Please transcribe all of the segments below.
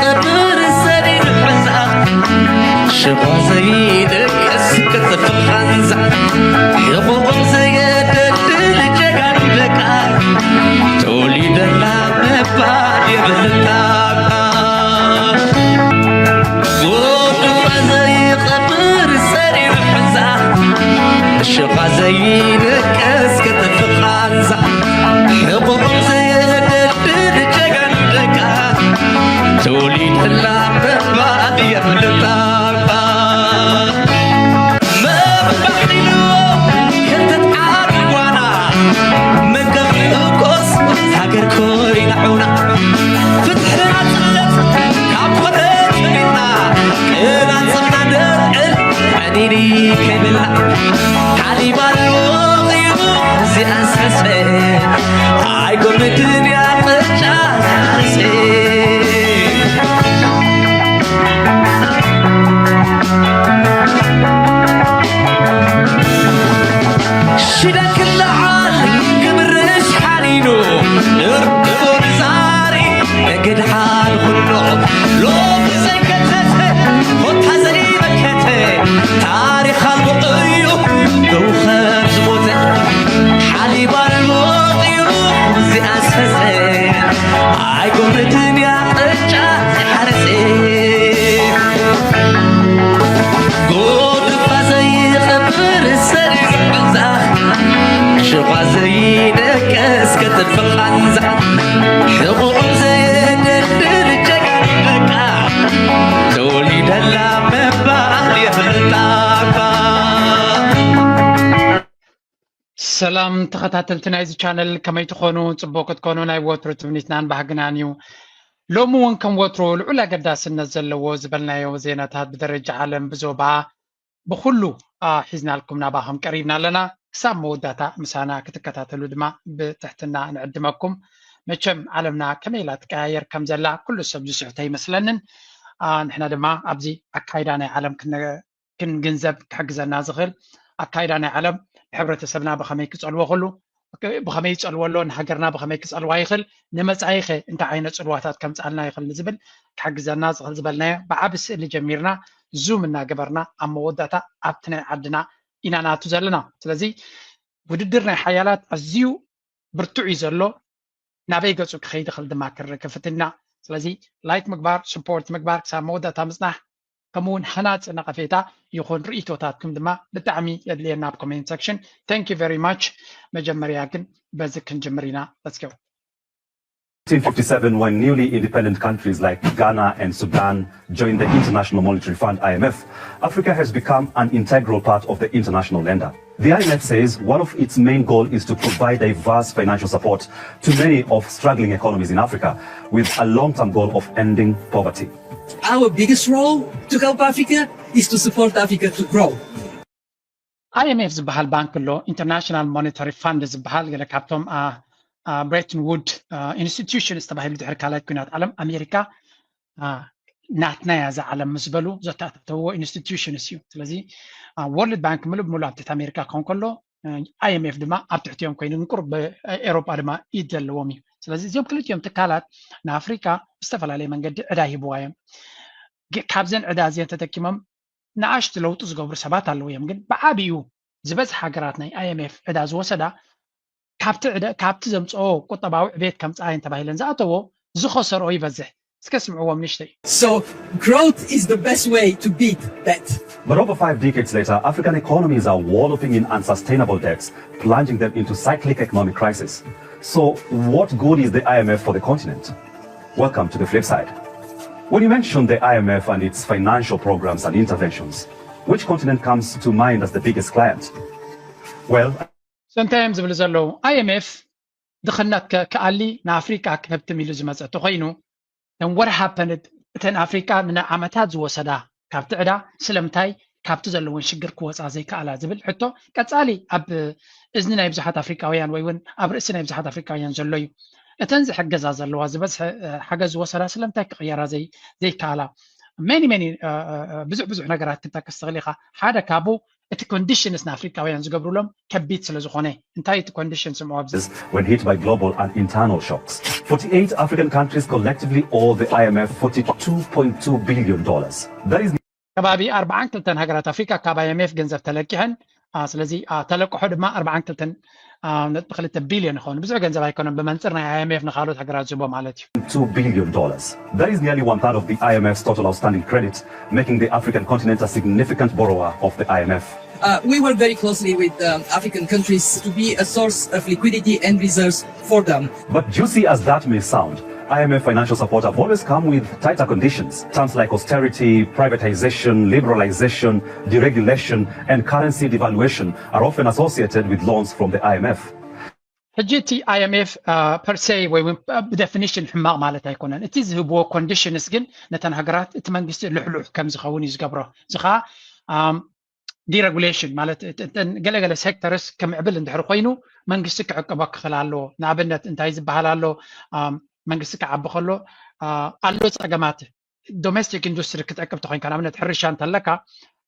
ቀብር ሰሪር ሕንዛ ሽባ ዘይደቅስ ክትፍቕ ቃንዛ ሕቑቕ ዘየደልድል ጀጋኑ ደቃ ተወሊደላ ምባል የብልካ። ጎድፋ ዘይቐብር ሰሪር ሕንዛ ሽባ ዘይደቅስ ክትፍቕ ቃንዛ ሕቑቕ ዘየደልድል ጀጋኑ ደቃ ተወሊደላ ምባል የብልካ። መባሕሊሉ ክልተ ዓቢ ጓና መገብ ንእኮስ ሃገር ኮይና ዑና። ፍትሒ ናጽነት ካብ ኮነ ጸኒና፣ ቅናጽና ነልዕል ዕኒኒ ከይብልና። ሓሊባ ኣለዎ ቂሙ እዚኣ ሰሰ ኣይኮነትን እያ ምርጫ ቃልሲ። ሽደን ክለዓል ክብርሽ ሓሊኑ ንርድኡ ንዛሪ ነገድ ሓል ኩሎ ሎሚ ዘይከተተ ኮታ ዘይመከተ ታሪኽ ኣልቦ እዩ ደው ከም ዝሞተ ሓሊባ ኣልቦ እዩ እዚኣ ሰሰ ኣይኮነትን እያ ቅጫ ሓርሴ ጎድፋ ዘይቐብር ሰሪር ሕንዛ ሽባ ዘይደቅስ ክትፍቕ ቃንዛ ሕቑቕ ዘየደልድል ጀጋኑ ደቃ ተወሊደላ ምባል የብልካ። ሰላም ተኸታተልቲ ናይዚ ቻነል፣ ከመይ ትኾኑ? ጽቡቕ ክትኮኑ ናይ ወትሩ ትምኒትናን ባህግናን እዩ። ሎሚ እውን ከም ወትሩ ልዑል ኣገዳስነት ዘለዎ ዝበልናዮ ዜናታት ብደረጃ ዓለም፣ ብዞባ፣ ብኹሉ፣ አ፣ ሒዝናልኩም ናባኹም ቀሪብና ኣለና። ክሳብ መወዳእታ ምሳና ክትከታተሉ ድማ ብትሕትና ንዕድመኩም። መቸም ዓለምና ከመይ ኢላ ትቀያየር ከም ዘላ ኩሉ ሰብ ዝስሕቶ ኣይመስለንን። አ፣ ንሕና ድማ ኣብዚ ኣካይዳ ናይ ዓለም ክነ-፣ ክንግንዘብ ክሕግዘና ዝኽእል ኣካይዳ ናይ ዓለም ንሕብረተሰብና ብኸመይ ክጸልዎ ከሉ፣ ብኸመይ ይጸልዎ ኣሎ፣ ንሃገርና ብኸመይ ክጸልዋ ይኽእል፣ ንመጻኢኸ እንታይ ዓይነት ጽልዋታት ከምጽኣልና ይኽእል ንዝብል ክሕግዘና ዝኽእል ዝበልናዮ ብዓቢ ስእሊ ጀሚርና ዙም እናገበርና ኣብ መወዳእታ ኣብቲ ናይ ዓድና ኢና ናቱ ዘለና። ስለዚ ውድድር ናይ ሓያላት ኣዝዩ ብርቱዕ እዩ ዘሎ። ናበይ ገጹ ክኸይድ ይኽእል ድማ ክርኢ ክፍትና። ስለዚ ላይክ ምግባር፣ ስፖርት ምግባር፣ ክሳብ መወዳእታ ምጽናሕ፣ ከምኡ እውን ሃናጺ ነቐፌታ ይኹን ርእይቶታትኩም ድማ ብጣዕሚ የድልየና ኣብ ኮሜንት ሴክሽን። Thank you very much። መጀመርያ ግን በዚ ክንጅምር ኢና። Let's go። Nineteen fifty-seven, when newly independent countries like Ghana and Sudan joined the International Monetary Fund, I M F, Africa has become an integral part of the international lender. The I M F says one of its main goals is to provide diverse financial support to many of struggling economies in Africa, with a long-term goal of ending poverty. Our biggest role to help Africa is to support Africa to grow. I M F ዝበሃል ባንክ ኣሎ፣ ኢንተርናሽናል ሞኔታሪ ፋንድ ዝበሃል፣ ገለ ካብቶም ብሬተን ውድ ኢንስቲትዩሽንስ ተባሂሉ ድሕሪ ካልኣይ ኲናት ዓለም ኣሜሪካ ናትና እያ እዛ ዓለም ምስ በሉ ዘተኣታተውዎ ኢንስቲትዩሽንስ እዩ። ስለዚ ወርልድ ባንክ ምሉእ ብምሉእ ኣብ ትሕቲ ኣሜሪካ ክኸውን ከሎ፣ I M F ድማ ኣብ ትሕቲኦም ኮይኑ፣ ንቁሩብ ኤሮጳ ድማ ኢድ ዘለዎም እዩ። ስለዚ እዚኦም ክልቲኦም ትካላት ንኣፍሪካ ብዝተፈላለየ መንገዲ ዕዳ ይህብዋ እዮም። ካብዘን ዕዳ እዚአን ተጠቂሞም ንኣሽቱ ለውጢ ዝገብሩ ሰባት ኣለዉ እዮም። ግን ብዓቢኡ ዝበዝሐ ሃገራት ናይ I M F ዕዳ ዝወሰዳ ካብቲ ዕደ ካብቲ ዘምፅኦ ቁጠባዊ ዕቤት ከምፅኣ እየን ተባሂለን ዝኣተዎ ዝኸሰርኦ ይበዝሕ። እስከ ስምዕዎም ንእሽተይ። So growth is the best way to beat debt. But over five decades later, African economies are wallowing in unsustainable debts, plunging them into cyclic economic crisis. So what good is the I M F for the continent? Welcome to the flip side. When you mention the I M F and its financial programs and interventions, which continent comes to mind as the biggest client? Well, So እንታይ እዮም ዝብሉ ዘለዉ? I M F ድኽነት ከ ክኣሊ ንኣፍሪቃ ክህብትም ኢሉ ዝመፀ ተኾይኑ፣ then what happened? እተን ኣፍሪቃ ንዓመታት ዝወሰዳ ካብቲ ዕዳ ስለምንታይ ካብቲ ዘለወን ሽግር ክወፃ ዘይከኣላ ዝብል ሕቶ ቀፃሊ ኣብ እዝኒ ናይ ብዙሓት ኣፍሪቃውያን ወይ እውን ኣብ ርእሲ ናይ ብዙሓት ኣፍሪቃውያን ዘሎ እዩ። እተን ዝሕገዛ ዘለዋ ዝበዝሐ ሓገዝ ዝወሰዳ ስለምንታይ ክቕየራ ዘይከኣላ? Many many ብዙሕ ብዙሕ ነገራት ክንጠቅስ ትኽእል ኢኻ። ሓደ ካብኡ እቲ conditions ንኣፍሪቃውያን ዝገብሩሎም ከቢድ ስለ ዝኾነ። እንታይ እቲ conditions? ስምዑ ኣብዚ። When hit by global and internal shocks, forty-eight African countries collectively owe the I M F forty-two point two billion dollars. That is ከባቢ ኣርባዓን ክልተን ሃገራት ኣፍሪቃ ካብ I M F ገንዘብ ተለቂሐን። ስለዚ ተለቅሖ ድማ ኣርባዓን ክልተን ነጥቢ ክልተ ቢልዮን ይኸውን። ብዙሕ ገንዘብ ኣይኮነን፣ ብመንፅር ናይ I M F ንካልኦት ሃገራት ዝቦ ማለት እዩ። two billion dollars. That is nearly one third of the I M F's total outstanding credit, making the African continent a significant borrower of the I M F. Uh, we work very closely with um, African countries to be a source of liquidity and reserves for them. But juicy as that may sound, I M F financial support have always come with tighter conditions. Terms like austerity, privatization, liberalization, deregulation, and currency devaluation are often associated with loans from the I M F. ሕጂ እቲ I M F per se ወይ ብደፊኒሽን ሕማቕ ማለት ኣይኮነን። እቲ ዝህብዎ conditions ግን ነተን ሃገራት እቲ መንግስቲ ልሕሉሕ ከም ዝኸውን እዩ ዝገብሮ። እዚ ከዓ deregulation ማለት ገለገለ sectors ክምዕብል እንድሕር ኮይኑ መንግስቲ ክዕቅቦ ክኽእል ኣለዎ። ንኣብነት እንታይ ዝበሃል ኣሎ? መንግስቲ ክዓቢ ከሎ ኣሎ ፀገማት። ዶሜስቲክ ኢንዱስትሪ ክትዕቅብ ተኮይንካ፣ ንኣብነት ሕርሻ እንተለካ፣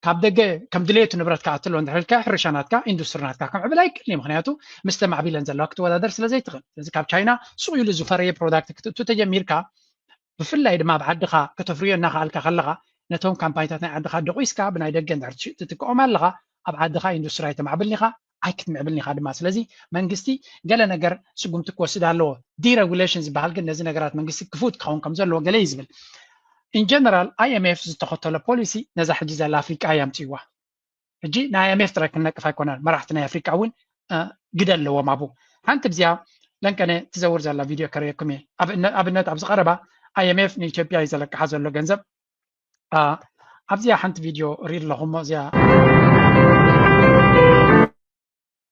ካብ ደገ ከም ድሌቱ ንብረት ክኣትሎ እንድሕር ኢልካ ሕርሻ ናትካ ኢንዱስትሪ ናትካ ከምዕብል ኣይክእልን እዩ። ምክንያቱ ምስ ተማዕቢለን ዘለዋ ክትወዳደር ስለ ዘይትኽእል። ስለዚ ካብ ቻይና ሱቕ ኢሉ ዝፈረየ product ክትእቱ ተጀሚርካ፣ ብፍላይ ድማ ኣብ ዓድኻ ከተፍርዮ እናኸኣልካ ከለኻ፣ ነቶም ካምፓኒታት ናይ ዓድኻ ደቂስካ ብናይ ደገ እንድሕር ትሽ- ትትክኦም ኣለኻ፣ ኣብ ዓድኻ ኢንዱስትሪ ኣይተማዕብልን ኢኻ፣ ኣይክትምዕብልን ኢኻ ድማ። ስለዚ መንግስቲ ገለ ነገር ስጉምቲ ክወስድ ኣለዎ። Deregulation ዝበሃል ግን ነዚ ነገራት መንግስቲ ክፉት ክኸውን ከም ዘለዎ ገለ እዩ ዝብል። In general I M F ዝተኸተሎ ፖሊሲ ነዛ ሕጂ ዘላ ኣፍሪቃ እያ ኣምፅዋ። ሕጂ ናይ I M F ጥራይ ክንነቅፍ ኣይኮነን፣ መራሕቲ ናይ ኣፍሪቃ እውን ግደ ኣለዎም ኣብኡ። ሓንቲ ብዚኣ ለንቀነ ትዘውር ዘላ ቪድዮ ከርእየኩም እየ። ኣብነት ኣብዚ ቀረባ I M F ንኢትዮጵያ እዩ ዘለቅሓ ዘሎ ገንዘብ። ኣብዚኣ ሓንቲ ቪድዮ ርኢ ኣለኹ እሞ እዚኣ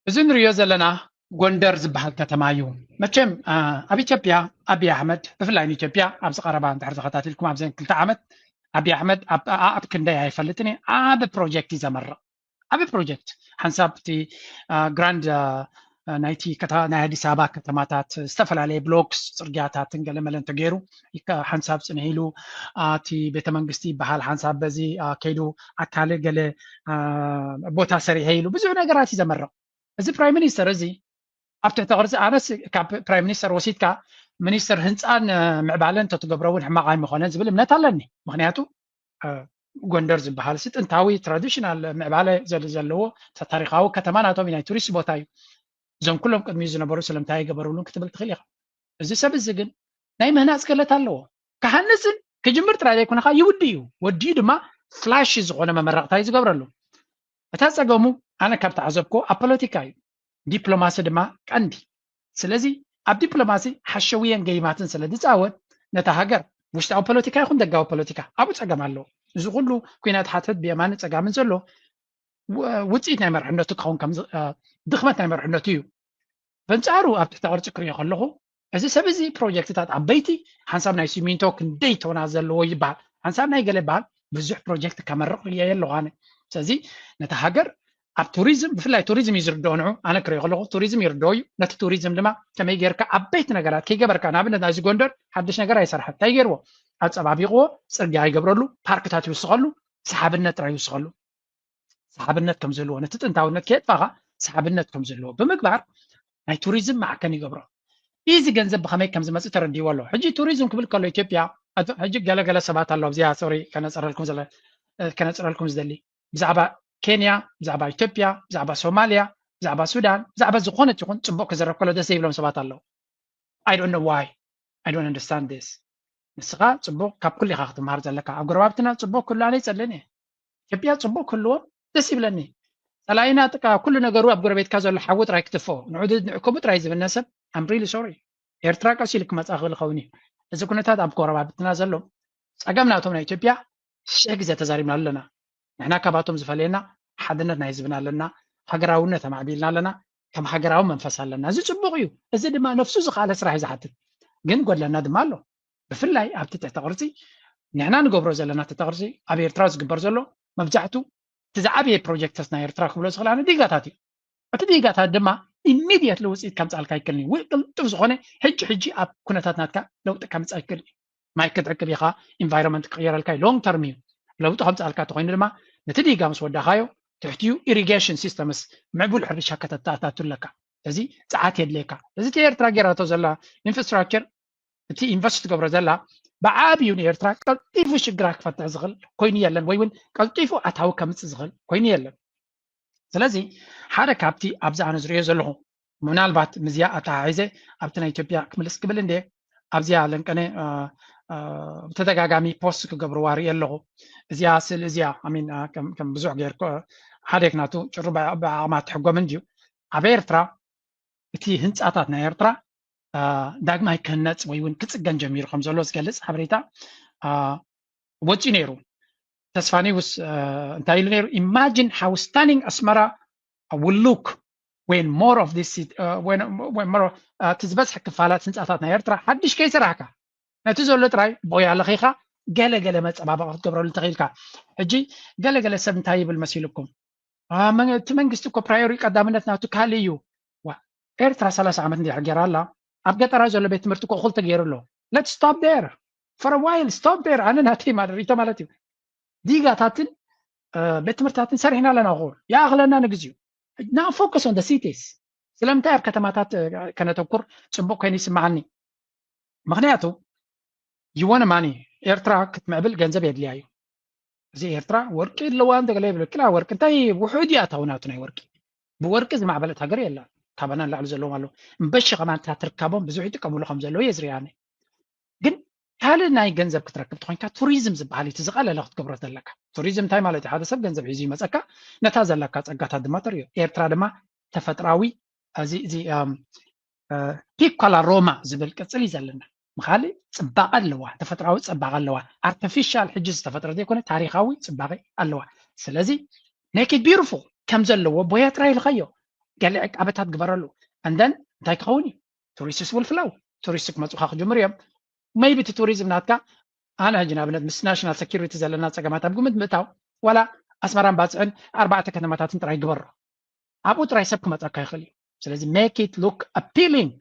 እዚ ንሪኦ ዘለና ጎንደር ዝበሃል ከተማ እዩ። መቸም ኣብ ኢትዮጵያ ኣብይ ኣሕመድ ብፍላይ ንኢትዮጵያ ኣብዚ ቀረባ እንድሕር ተኸታቲልኩም ኣብዘን ክልተ ዓመት ኣብይ ኣሕመድ ኣብ ክንደይ ኣይፈልጥን እየ ዓቢ ፕሮጀክት እዩ ዘመርቕ። ዓቢ ፕሮጀክት ሓንሳብ እቲ ግራንድ ናይቲ ናይ ኣዲስ ኣበባ ከተማታት ዝተፈላለየ ብሎክስ ፅርግያታትን ገለመለን ተገይሩ ሓንሳብ ፅንሕ ኢሉ እቲ ቤተመንግስቲ ይበሃል ሓንሳብ በዚ ከይዱ ኣካል ገለ ቦታ ሰሪሐ ኢሉ ብዙሕ ነገራት እዩ ዘመርቕ። እዚ ፕራይም ሚኒስተር እዚ ኣብ ትሕቲ ቅርፂ ኣነስ ካብ ፕራይም ሚኒስተር ወሲድካ ሚኒስተር ህንፃን ምዕባለን እንተትገብሮ እውን ሕማቕ ኣይምኾነን ዝብል እምነት ኣለኒ። ምክንያቱ ጎንደር ዝበሃል ሲ ጥንታዊ ትራዲሽናል ምዕባለ ዘል ዘለዎ ታሪካዊ ከተማ ናቶም ናይ ቱሪስት ቦታ እዩ። እዞም ኩሎም ቅድሚኡ ዝነበሩ ስለምንታይ ኣይገበሩሉን ክትብል ትኽእል ኢኻ። እዚ ሰብ እዚ ግን ናይ ምህናፅ ክእለት ኣለዎ። ክሃንፅን ክጅምር ጥራይ ዘይኮነ ከዓ ይውዲ እዩ። ወዲኡ ድማ ፍላሽ ዝኾነ መመረቕታ እዩ ዝገብረሉ። እታ ፀገሙ ኣነ ካብ ተዓዘብኮ ኣብ ፖለቲካ እዩ። ዲፕሎማሲ ድማ ቀንዲ። ስለዚ ኣብ ዲፕሎማሲ ሓሸውየን ገይማትን ስለ ዝፃወት ነታ ሃገር ውሽጣዊ ፖለቲካ ይኹን ደጋዊ ፖለቲካ ኣብኡ ፀገም ኣለዎ። እዚ ኩሉ ኩናት ሓትሕት ብየማንን ፀጋምን ዘሎ ውፅኢት ናይ መርሕነቱ ክኸውን ድኽመት ናይ መርሕነቱ እዩ። በንፃሩ ኣብ ትሕቲ ቅርፂ ክሪኦ ከለኹ እዚ ሰብ እዚ ፕሮጀክትታት ዓበይቲ ሓንሳብ ናይ ሲሚንቶ ክንደይ ቶና ዘለዎ ይበሃል ሓንሳብ ናይ ገለ ይበሃል ብዙሕ ፕሮጀክት ከመርቕ ሪኤ ኣለኹ ኣነ። ስለዚ ነታ ሃገር ኣብ ቱሪዝም ብፍላይ ቱሪዝም እዩ ዝርድኦ ንዑ ኣነ ክሪኦ ከለኹ ቱሪዝም ይርድኦ እዩ። ነቲ ቱሪዝም ድማ ከመይ ጌርካ ዓበይቲ ነገራት ከይገበርካ ንኣብነት ናይዚ ጎንደር ሓድሽ ነገር ኣይሰርሐን እንታይ ገይርዎ ኣፀባቢቕዎ ፅርግያ ይገብረሉ ፓርክታት ይውስኸሉ ሰሓብነት ጥራይ ይውስኸሉ ሰሓብነት ከም ዘለዎ ነቲ ጥንታውነት ከየጥፋኻ ሰሓብነት ከም ዘለዎ ብምግባር ናይ ቱሪዝም ማዕከን ይገብሮ። እዚ ገንዘብ ብኸመይ ከም ዝመፅእ ተረዲእዎ ኣሎ። ሕጂ ቱሪዝም ክብል ከሎ ኢትዮጵያ ሕጂ ገለገለ ሰባት ኣሎ ኣብዚኣ ሶሪ ከነፅረልኩም ዝደሊ ብዛዕባ ኬንያ ብዛዕባ ኢትዮጵያ ብዛዕባ ሶማልያ ብዛዕባ ሱዳን ብዛዕባ ዝኾነት ይኹን ፅቡቅ ክዝረብ ከሎ ደስ ዘይብሎም ሰባት ኣለዉ። I don't know why. I don't understand this. ንስኻ ፅቡቅ ካብ ኩሉ ኢኻ ክትመሃር ዘለካ ኣብ ጎረባብትና ፅቡቅ ክህሉ ኣነ ይፀልእን እየ ኢትዮጵያ ፅቡቅ ክህልዎም ደስ ይብለኒ ፀላኢና ጥቃ ኩሉ ነገሩ ኣብ ጎረቤትካ ዘሎ ሓዊ ጥራይ ክትፍኦ ንዑ ንዕከቡ ጥራይ ዝብልና ሰብ I'm really sorry ኤርትራ ቀስ ኢሉ ክመፃ ክእል ይኸውን እዩ እዚ ኩነታት ኣብ ጎረባብትና ዘሎ ፀገም ናቶም ናይ ኢትዮጵያ ሽሕ ግዜ ተዛሪብናሉ ኣለና ንሕና ካባቶም ዝፈለየና ሓድነት ናይ ህዝብና ኣለና ሃገራውነት ኣማዕቢልና ኣለና ከም ሃገራዊ መንፈስ ኣለና እዚ ፅቡቅ እዩ እዚ ድማ ነፍሱ ዝኸኣለ ስራሕ እዩ ዝሓትት ግን ጎድለና ድማ ኣሎ ብፍላይ ኣብቲ ትሕተ ቅርፂ ንሕና ንገብሮ ዘለና ትሕተ ቅርፂ ኣብ ኤርትራ ዝግበር ዘሎ መብዛሕቱ እቲ ዝዓበየ ፕሮጀክትስ ናይ ኤርትራ ክብሎ ዝኽእል ኣነ ዲጋታት እዩ እቲ ዲጋታት ድማ immediately ውፅኢት ከምፅኣልካ ኣይክእልን እዩ ቅልጡፍ ዝኾነ ሕጂ ሕጂ ኣብ ኩነታት ናትካ ለውጢ ከምፅእ ኣይክእል እዩ ማይ ክትዕቅብ ኢኻ environment ክቕየረልካ እዩ long term እዩ ለውጢ ከምፅኣልካ ተኮይኑ ድማ ነቲ ዲጋ ምስ ወዳኻዮ ትሕቲኡ ኢሪጌሽን ሲስተምስ ምዕቡል ሕርሻ ከተተኣታቱ ኣለካ። እዚ ጸዓት የድልየካ። እዚ እቲ ኤርትራ ጌራቶ ዘላ ኢንፍራስትራክቸር፣ እቲ ኢንቨስት ትገብሮ ዘላ ብዓብዩ ንኤርትራ ቀልጢፉ ሽግራ ክፈትሕ ዝኽእል ኮይኑ የለን፣ ወይ እውን ቀልጢፉ ኣታዊ ከምጽእ ዝኽእል ኮይኑ የለን። ስለዚ ሓደ ካብቲ ኣብዚ ኣነ ዝሪኦ ዘለኹ ምናልባት ምዚኣ ኣተሓሒዘ ኣብቲ ናይ ኢትዮጵያ ክምልስ ክብል እንደ ኣብዚኣ ለንቀነ ብተደጋጋሚ ፖስት ክገብርዋ ርኢ ኣለኹ። እዚኣ ስል እዚኣ ኣሚን ከም ብዙሕ ገይር ሓደ ክናቱ ጭሩ ብዓቕማ ትሕጎምን ድዩ ኣብ ኤርትራ እቲ ህንፃታት ናይ ኤርትራ ዳግማይ ክህነፅ ወይ እውን ክፅገን ጀሚሩ ከም ዘሎ ዝገልፅ ሓበሬታ ወፂኡ ነይሩ። ተስፋ ኒውስ እንታይ ኢሉ ነይሩ? Imagine how stunning Asmara will look when more of this እቲ ዝበዝሐ ክፋላት ህንፃታት ናይ ኤርትራ ሓድሽ ከይሰራሕካ ነቲ ዘሎ ጥራይ ቦያ ለኺኻ ገለገለ መፀባበቂ ክትገብረሉ እንተኽኢልካ። ሕጂ ገለገለ ሰብ እንታይ ይብል መሲልኩም? እቲ መንግስቲ እኮ ፕራዮሪ ቀዳምነት ናቱ ካልእ እዩ። ኤርትራ ሰላሳ ዓመት እንዲያ ገይራ ኣላ። ኣብ ገጠራ ዘሎ ቤት ትምህርቲ እኮ እኹል ተገይሩ ኣሎ። Let's stop there for a while. Stop there. ኣነ ናተይ ማለት ሪቶ ማለት እዩ። ዲጋታትን ቤት ትምህርትታትን ሰሪሕና ኣለና። እኹል ይኣኽለና ንግዚኡ። Now focus on the cities. ስለምንታይ ኣብ ከተማታት ከነተኩር ፅቡቅ ኮይኑ ይስምዓኒ። ምክንያቱ you want money፣ ኤርትራ ክትምዕብል ገንዘብ የድልያ እዩ። እዚ ኤርትራ ወርቂ ኣለዋ እንተገለ ይብለክላ፣ ወርቂ እንታይ ውሑድ እዩ ኣታዊ ናቱ ናይ ወርቂ። ብወርቂ ዝማዕበለት ሃገር የላን። ካባና ንላዕሊ ዘለዎም ኣለዉ። እምበሺ ከማን እታ ትርከቦም ብዙሕ ይጥቀምሉ ከም ዘለዉ እየ ዝሪኣኒ። ግን ካልእ ናይ ገንዘብ ክትረክብ ተኮይንካ ቱሪዝም ዝበሃል እዩ እቲ ዝቐለለ ክትገብሮ ዘለካ። ቱሪዝም እንታይ ማለት እዩ? ሓደ ሰብ ገንዘብ ሒዙ ይመፀካ፣ ነታ ዘለካ ፀጋታት ድማ ተርእዮ። ኤርትራ ድማ ተፈጥራዊ እዚ እዚ ፒኮላ ሮማ ዝብል ቅፅል እዩ ዘለና። ምኻሊ ፅባቐ ኣለዋ፣ ተፈጥራዊ ፅባቐ ኣለዋ። ኣርቲፊሻል ሕጂ ዝተፈጥረ ዘይኮነ ታሪካዊ ፅባቐ ኣለዋ። ስለዚ make it beautiful ከም ዘለዎ ቦያ ጥራይ ልኸዮ። ገለ ዕቃበታት ግበረሉ። And then እንታይ ክኸውን እዩ? ቱሪስትስ will flow። ቱሪስት ክመፁኻ ክጅምሩ እዮም። Maybe እቲ ቱሪዝም ናትካ ኣነ ሕጂ ንኣብነት ምስ ናሽናል ሴኪሪቲ ዘለና ፀገማት ኣብ ግምት ምእታው ዋላ ኣስመራን ባፅዕን ኣርባዕተ ከተማታትን ጥራይ ግበሮ። ኣብኡ ጥራይ ሰብ ክመፀካ ይኽእል እዩ። ስለዚ make it look appealing።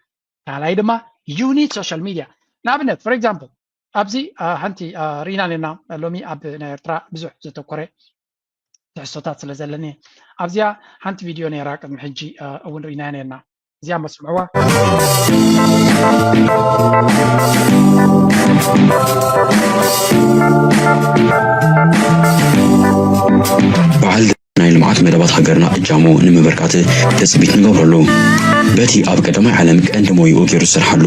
ካልኣይ ድማ you need social media። ንኣብነት for example ኣብዚ ሓንቲ ርኢና ነና ሎሚ ኣብ ናይ ኤርትራ ብዙሕ ዘተኮረ ትሕዝቶታት ስለ ዘለኒ ኣብዚኣ ሓንቲ ቪድዮ ነይራ ቅድሚ ሕጂ እውን ርኢና ነርና። እዚኣ መስምዕዋ። በዓል ናይ ልምዓት መደባት ሃገርና እጃሙ ንምብርካት ትጽቢት ንገብረሉ። በቲ ኣብ ቀዳማይ ዓለም ቀንዲ ሞይኡ ገይሩ ዝሰርሓሉ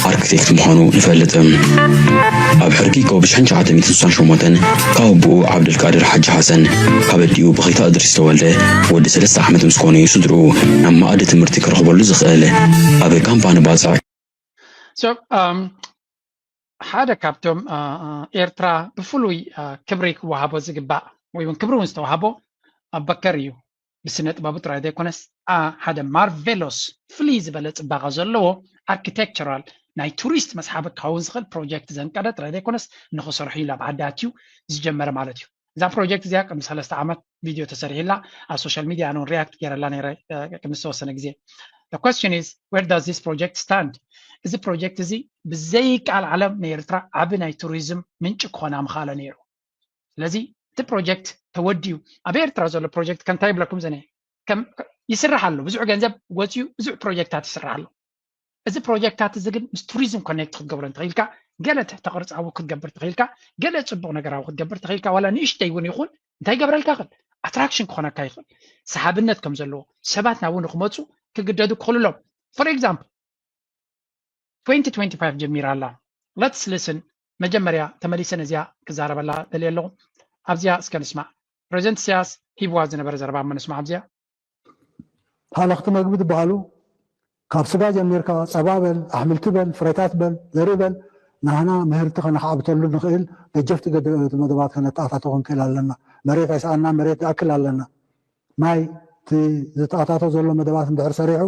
ኣርክቴክት ምዃኑ ንፈልጥ። ኣብ ሕርቂ ኮብ ሽሕን ትሽዓተ ሚእትን ስሳን ሸሞንተን ካብ ኣቦኡ ዓብደልቃድር ሓጂ ሓሰን ካብ ኣዲኡ ብኸይታ እድሪስ ተወልደ ወዲ ሰለስተ ዓመት ምስ ኮነ እዩ ስድርኡ ናብ ማእዲ ትምህርቲ ክረኽበሉ ዝኽእል። ኣብ ካምፓኒ ባጽዕ ሓደ ካብቶም ኤርትራ ብፍሉይ ክብሪ ክወሃቦ ዝግባእ ወይ እውን ክብሪ እውን ዝተዋሃቦ ኣበከር እዩ። ብስነ ጥበቡ ጥራይ ዘይኮነስ ሓደ ማርቬሎስ ፍልይ ዝበለ ፅባቐ ዘለዎ ኣርኪቴክቸራል ናይ ቱሪስት መስሓቢ ክኸውን ዝኽእል ፕሮጀክት ዘንቀደ ጥራይ ዘይኮነስ ንክሰርሑ ኢሉ ኣብ ዓዲ ኣትዩ ዝጀመረ ማለት እዩ። እዛ ፕሮጀክት እዚኣ ቅድሚ ሰለስተ ዓመት ቪድዮ ተሰሪሕላ ኣብ ሶሻል ሚድያ ኣነ እውን ሪያክት ገይረላ ነይረ ቅድሚ ዝተወሰነ ግዜ። The question is where does this project stand? እዚ ፕሮጀክት እዚ ብዘይ ቃል ዓለም ንኤርትራ ዓቢ ናይ ቱሪዝም ምንጪ ክኾና ምኻለ ነይሩ። ስለዚ እቲ ፕሮጀክት ተወዲኡ ኣብ ኤርትራ ዘሎ ፕሮጀክት ከምታይ ይብለኩም ዘነ ይስራሕ ኣሎ። ብዙሕ ገንዘብ ወፂኡ ብዙሕ ፕሮጀክታት ይስራሕ ኣሎ። እዚ ፕሮጀክታት እዚ ግን ምስ ቱሪዝም ኮኔክት ክትገብሮ እንተኽኢልካ ገለ ትሕተ ቅርፃዊ ክትገብር ትኽኢልካ ገለ ፅቡቅ ነገራዊ ክትገብር ትኽኢልካ ዋላ ንእሽተይ እውን ይኹን እንታይ ይገብረልካ ይኽእል ኣትራክሽን ክኾነካ ይኽእል ሰሓብነት ከም ዘለዎ ሰባት ናብኡ ንክመፁ ክግደዱ ክኽእሉ ኣለዎም። For example twenty twenty-five ጀሚራ ኣላ። Let's listen። መጀመርያ ተመሊሰ ነዚኣ ክዛረበላ ደልየ ኣለኹ። ኣብዚኣ እስከ ንስማዕ። ፕሬዚደንት ኢሳያስ ሂብዋ ዝነበረ ዘረባ እሞ ንስማዕ ኣብዚኣ። ሃለኽቲ መግቢ ዝበሃሉ ካብ ስጋ ጀሚርካ ጸባ በል፣ ኣሕምልቲ በል፣ ፍረታት በል፣ ዘርኢ በል፣ ናህና ምህርቲ ከነኻዕብተሉ ንኽእል ደጀፍቲ መደባት ከነተኣታቶ ክንክእል ኣለና። መሬት ኣይሰኣና፣ መሬት ንኣክል ኣለና። ማይ እቲ ዝተኣታቶ ዘሎ መደባት እንድሕር ሰሪሑ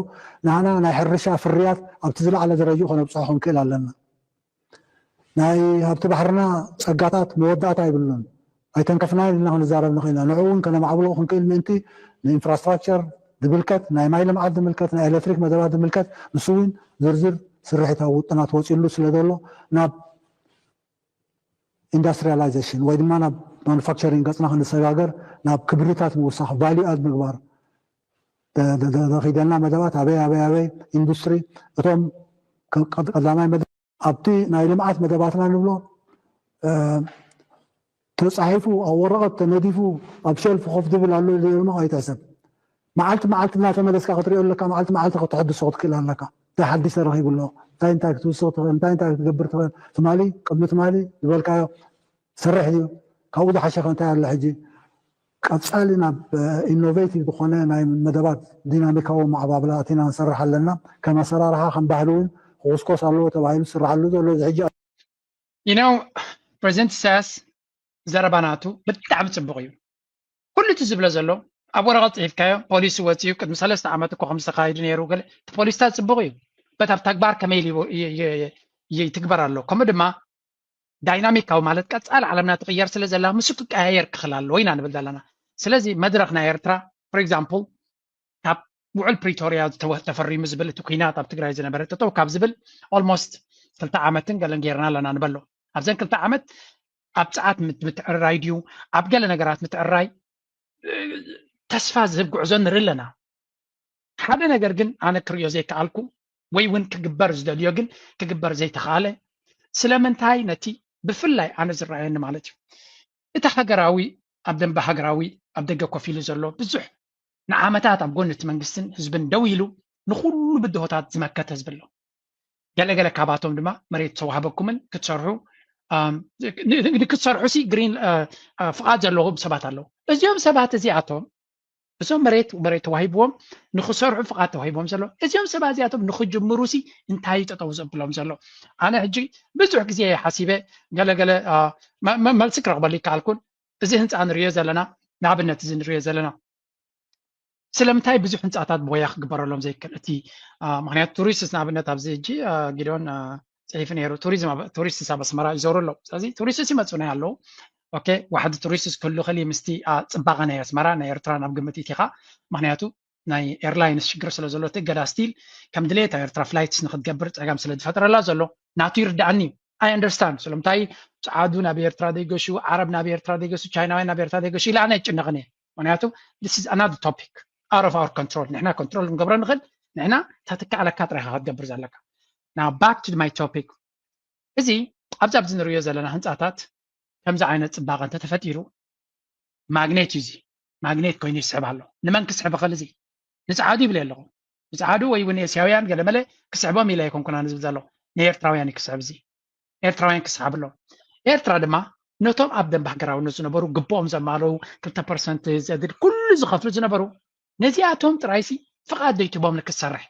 ንዓና ናይ ሕርሻ ፍርያት ኣብቲ ዝለዓለ ደረጅኡ ከነብፅሖ ክንክእል ኣለና። ናይ ሃብቲ ባሕርና ፀጋታት መወዳእታ የብሉን። ኣይተንከፍናዮን ኢልና ክንዛረብ ንኽእል ኢና። ንዑ እውን ከነማዕብሎ ክንክእል ምእንቲ ንኢንፍራስትራክቸር ዝምልከት፣ ናይ ማይ ልምዓት ዝምልከት፣ ናይ ኤሌክትሪክ መደባት ዝምልከት ንሱ እውን ዝርዝር ስርሒታዊ ውጥናት ወፂሉ ስለ ዘሎ ናብ ኢንዳስትሪያላይዜሽን ወይ ድማ ናብ ማኑፋክቸሪንግ ገፅና ክንሰጋገር ናብ ክብርታት ምውሳኽ ቫልዩ ኣድ ምግባር ደ- ደ- ደ- ደኺደና መደባት ኣበይ ኣበይ ኣበይ ኢንዱስትሪ እቶም ከ- ቀድ- ቀዳማይ መደ ኣብቲ ናይ ልምዓት መደባትና ንብሎ እ፣ ተፃሒፉ ኣብ ወረቐት ተነዲፉ ኣብ ሸልፍ ኮፍ ዝብል ኣሎ ኢሉ ድማ ኣይትሕሰብ። መዓልቲ መዓልቲ እናተመለስካ ክትሪኦ ኣለካ። መዓልቲ መዓልቲ ከተሐድሶ ክትክእል ኣለካ። እንታይ ሓዲሽ ተረኺቡ ኣሎ፣ እንታይ እንታይ ክትውስኽ ትኽእል፣ እንታይ እንታይ ክትገብር ትኽእል። ትማሊ ቅድሚ ትማሊ ዝበልካዮ ሰርሕ እዩ። ካብኡ ዝሓሸ ከ እንታይ ኣሎ ሕጂ? ቀፃሊ ናብ ኢኖቬቲቭ ዝኾነ ናይ መደባት ዲናሚካዊ ማዕባብላ ኣቲና ንሰርሕ ኣለና። ከም ኣሰራርሓ ከም ባህሊ እውን ክቑስቆስ ኣለዎ ተባሂሉ ዝስራሓሉ ዘሎ እዚ ሕጂ you know ፕሬዚደንት ኢሳያስ ዘረባ ናቱ ብጣዕሚ ፅቡቕ እዩ። ኩሉ እቲ ዝብሎ ዘሎ ኣብ ወረቐት ፅሒፍካዮ ፖሊሲ ወፂኡ ቅድሚ ሰለስተ ዓመት እኮ ከም ዝተካየዱ ነይሩ። ገለ እቲ ፖሊስታት ፅቡቕ እዩ፣ በት ኣብ ተግባር ከመይ ኢሉ ይትግበር ኣሎ። ከምኡ ድማ ዳይናሚካዊ ማለት ቀፃሊ ዓለምና ትቕየር ስለ ዘላ ምስ ክቀያየር ክኽእል ኣለዎ ኢና ንብል ዘለና። ስለዚ መድረኽ ናይ ኤርትራ for example ካብ ውዕል ፕሪቶርያ ተፈሪሙ ዝብል እቲ ኩናት ኣብ ትግራይ ዝነበረ ጠጠው ካብ ዝብል almost ክልተ ዓመትን ገለን ጌርና ኣለና ንበሎ። ኣብዘን ክልተ ዓመት ኣብ ፀዓት ምትዕርራይ ድዩ ኣብ ገለ ነገራት ምትዕርራይ ተስፋ ዝህብ ጉዕዞ ንርኢ ኣለና። ሓደ ነገር ግን ኣነ ክርእዮ ዘይከኣልኩ ወይ እውን ክግበር ዝደልዮ ግን ክግበር ዘይተኻለ ስለምንታይ ነቲ ብፍላይ ኣነ ዝረኣየኒ ማለት እዩ እቲ ሃገራዊ ኣብ ደንበ ሃገራዊ ኣብ ደገ ኮፍ ኢሉ ዘሎ ብዙሕ ንዓመታት ኣብ ጎኒ እቲ መንግስትን ህዝብን ደው ኢሉ ንኩሉ ብድሆታት ዝመከተ ህዝቢ ኣሎ። ገለገለ ካባቶም ድማ መሬት ተዋህበኩምን ክትሰርሑ ክትሰርሑ ሲ ግሪን ፍቓድ ዘለዎም ሰባት ኣለዉ። እዚኦም ሰባት እዚኣቶም እዞም መሬት መሬት ተዋሂብዎም ንክሰርሑ ፍቓድ ተዋሂቦም ዘሎ እዚኦም ሰባት እዚኣቶም ንክጅምሩ ሲ እንታይ ጠጠው ዘብሎም ዘሎ? ኣነ ሕጂ ብዙሕ ግዜ ሓሲበ ገለገለ መልሲ ክረክበሉ ይከኣልኩን እዚ ህንፃ ንሪዮ ዘለና ንኣብነት እዚ ንሪዮ ዘለና ስለምንታይ ብዙሕ ህንፃታት ቦያ ክግበረሎም ዘይክእል እቲ ምክንያቱ ቱሪስትስ ንኣብነት ኣብዚ ሕጂ ጊዶን ፅሒፉ ነይሩ ቱሪስትስ ኣብ ኣስመራ ይዞሩ ኣለዉ ስለዚ ቱሪስትስ ይመፁና ኣለዉ ኦኬ ዋሕዲ ቱሪስትስ ክህሉ ክእል ምስቲ ፅባቐ ናይ ኣስመራ ናይ ኤርትራ ናብ ግምት ኢቲኻ ምክንያቱ ናይ ኤርላይንስ ሽግር ስለ ዘሎ እቲ እገዳ ስቲል ከም ድሌት ኣብ ኤርትራ ፍላይትስ ንክትገብር ፀገም ስለ ዝፈጥረላ ዘሎ ናቱ ይርዳኣኒ I understand ስለምንታይ ፀዓዱ ናብ ኤርትራ ዘይገሹ ዓረብ ናብ ኤርትራ ዘይገሹ ቻይናውያን ናብ ኤርትራ ዘይገሹ ኢለ ኣነ ኣይጭነቕን እየ ምክንያቱ this is another topic out of our control ንሕና ኮንትሮል ክንገብሮ ንኽእል ንሕና ተትከኣለካ ጥራይካ ክትገብር ዘለካ now back to my topic እዚ ኣብዚ ኣብዚ ንሪዮ ዘለና ህንፃታት ከምዚ ዓይነት ፅባቐ እንተተፈጢሩ ማግኔት እዩ እዚ ማግኔት ኮይኑ ይስሕብ ኣሎ ንመን ክስሕብ ይኽእል እዚ ንፀዓዱ ይብል ኣለኹ ንፀዓዱ ወይ እውን ኤስያውያን ገለመለ ክስሕቦም ኢለ ኣይኮንኩን ኣነ ዝብል ዘሎ ንኤርትራውያን ክስሕብ እዚ ኤርትራውያን ክስሓብ ኣሎ ኤርትራ ድማ ነቶም ኣብ ደንበ ሃገራውነት ዝነበሩ ግብኦም ዘማለዉ ክልተ ፐርሰንት ዘድል ኩሉ ዝኸፍሉ ዝነበሩ ነዚኣቶም ጥራይሲ ፍቓድ ዘይትቦም ንክትሰርሕ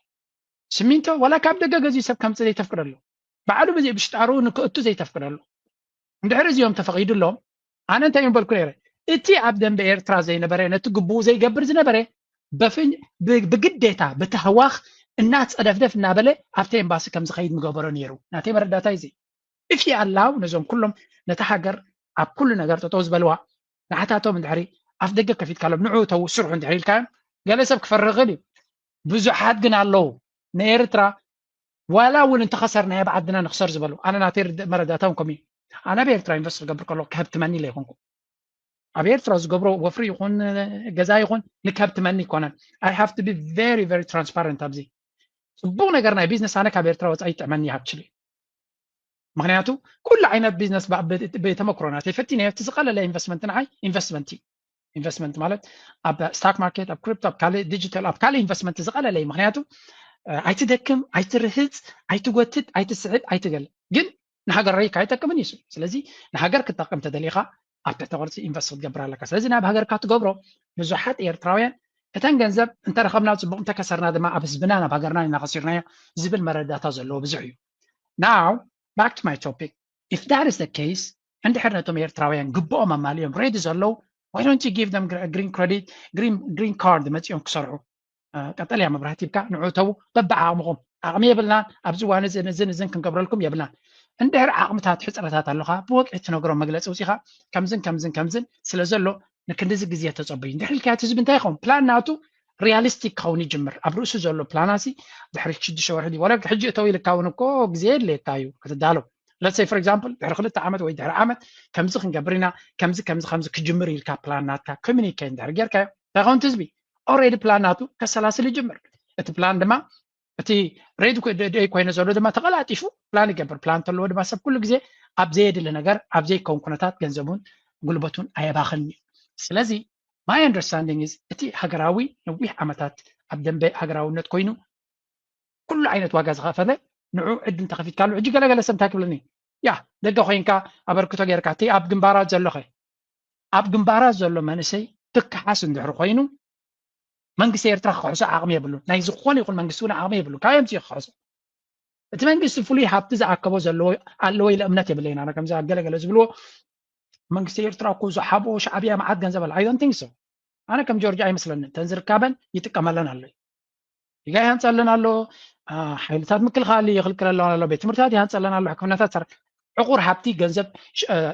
ስሚንቶ ዋላ ካብ ደገ ገዚኡ ሰብ ከምፅእ ዘይተፍቅደሉ ባዕሉ ብዘይ ብሽጣሩ ንክእቱ ዘይተፍቅደሉ እንድሕር እዚኦም ተፈቒዱሎም ኣነ እንታይ ምበልኩ ነይረ እቲ ኣብ ደንበ ኤርትራ ዘይነበረ ነቲ ግቡኡ ዘይገብር ዝነበረ ብግዴታ ብተህዋኽ እናፀደፍደፍ እናበለ ኣብቲ ኤምባሲ ከም ዝኸይድ ምገበሮ ነይሩ ናተይ መረዳእታ እዚ if you allow ነዞም ኩሎም ነታ ሃገር ኣብ ኩሉ ነገር ጠጠው ዝበልዋ ንዓታቶም እንድሕሪ ኣፍ ደገ ከፊትካሎም ንዑ ተው ስርሑ እንድሕሪ ኢልካዮም ገለ ሰብ ክፈርህ ይኽእል እዩ ብዙሓት ግን ኣለዉ ንኤርትራ ዋላ እውን እንተኸሰርናዮ ብዓድና ንክሰር ዝበሉ ኣነ ናተይ መረዳእታ እውን ከምኡ ኣነ ኣብ ኤርትራ ኢንቨስት ክገብር ከሎ ክህብ ትመኒ ኢለ ይኮንኩ ኣብ ኤርትራ ዝገብሮ ወፍሪ ይኹን ገዛ ይኹን ንከብ ትመኒ ይኮነን I have to be very very transparent ኣብዚ ፅቡቅ ነገር ናይ ቢዝነስ ኣነ ካብ ኤርትራ ወፃኢ ይጥዕመኒ ይሃብችል እዩ ምክንያቱ ኩሉ ዓይነት ቢዝነስ ብተመክሮ ናተይ ፈቲነ እቲ ዝቀለለ ኢንቨስትመንት ንዓይ ኢንቨስትመንት እዩ ኢንቨስትመንት ማለት ኣብ ስታክ ማርኬት ኣብ ክሪፕቶ ኣብ ካልእ ዲጂታል ኣብ ካልእ ኢንቨስትመንት ዝቀለለ እዩ ምክንያቱ ኣይትደክም ኣይትርህፅ ኣይትጎትት ኣይትስሕብ ኣይትገል ግን ንሃገር ረይካ ኣይጠቅምን እዩ ስለዚ ንሃገር ክጠቅም ተደሊኻ ኣብ ትሕተ ቅርፂ ኢንቨስት ክትገብር ኣለካ ስለዚ ናብ ሃገርካ ትገብሮ ብዙሓት ኤርትራውያን እተን ገንዘብ እንተረኸብና ፅቡቅ እንተከሰርና ድማ ኣብ ህዝብና ናብ ሃገርና ኢና ከሲርናዮ ዝብል መረዳእታ ዘለዎ ብዙሕ እዩ now back to my topic if that is the case እንድሕር ነቶም ኤርትራውያን ግብኦም ኣማሊኦም ሬዲ ዘለዉ why don't you give them green credit green card መፂኦም ክሰርሑ ቀጠልያ መብራህቲ ሂብካ ንዑ ተዉ በብዓቕምኹም ዓቕሚ የብልናን ኣብዚ እዋን እዝን እዝን እዝን ክንገብረልኩም የብልናን እንድሕር ዓቕምታት ሕፅረታት ኣለካ ብወግዒ ትነግሮም መግለፂ ውፂኻ ከምዝን ከምዝን ከምዝን ስለ ዘሎ ንክንድዚ ግዜ ተፀበዩ እንድሕር ኢልካዮ ህዝቢ እንታይ ይኸውን ፕላን ናቱ ሪያሊስቲክ ክኸውን ይጅምር ኣብ ርእሱ ዘሎ ፕላናሲ ድሕሪ ሽዱሽተ ወርሒ ድዩ ወላ ሕጂ እተው ኢልካ እውን እኮ ግዜ የድልየካ እዩ ክትዳሎ Let's say for example ድሕሪ ክልተ ዓመት ወይ ድሕሪ ዓመት ከምዚ ክንገብር ኢና፣ ከምዚ ከምዚ ከምዚ ክጅምር ኢልካ ፕላን ናትካ ኮሚኒኬት እንድሕር ጌርካዮ እንታይ ኸውን? ህዝቢ ኦልሬዲ ፕላን ናቱ ከሰላስል ይጅምር። እቲ ፕላን ድማ እቲ ሬዲ ደይ ኮይነ ዘሎ ድማ ተቐላጢፉ ፕላን ይገብር። ፕላን ተለዎ ድማ ሰብ ኩሉ ግዜ ኣብ ዘየድሊ ነገር ኣብ ዘይከውን ኩነታት ገንዘቡን ጉልበቱን ኣየባኽንን እዩ። ስለዚ my understanding is እቲ ሃገራዊ ነዊሕ ዓመታት ኣብ ደንበ ሃገራውነት ኮይኑ ኩሉ ዓይነት ዋጋ ዝኸፈለ ንዑ ዕድል እንተኸፊትካሉ ሕጂ ገለገለ ሰብ እንታይ ክብለኒ ያ ደገ ኮይንካ ኣበርክቶ ጌርካ እቲ ኣብ ግንባራት ዘሎኸ ኣብ ግንባራት ዘሎ መንእሰይ ክከሓስ እንድሕር ኮይኑ መንግስቲ ኤርትራ ክክሕሶ ዓቕሚ የብሉን። ናይ ዝኾነ ይኹን መንግስቲ እውን ዓቕሚ የብሉን። ካበይ ኣምፂኡ ክክሕሶ? እቲ መንግስቲ ፍሉይ ሃብቲ ዝኣከቦ ዘለዎ ኣለዎ ኢለ እምነት የብለይን። ኣነ ከምዚ ኣብ ገለገለ ዝብልዎ መንግስቲ ኤርትራ እኮ ዝሓቦ ሻዕብያ መዓት ገንዘብ ኣለ። I don't think so። ኣነ ከም ጆርጅ ኣይመስለንን። እተን ዝርካበን ይጥቀመለን ኣሎ። ዲጋ ይሃንፀለን ኣሎ፣ ሓይልታት ምክልኻል ይኽልክለለን ኣሎ፣ ቤት ትምህርትታት ይሃንፀለን ኣሎ፣ ሕክምናታት ሰር ዕቑር ሃብቲ ገንዘብ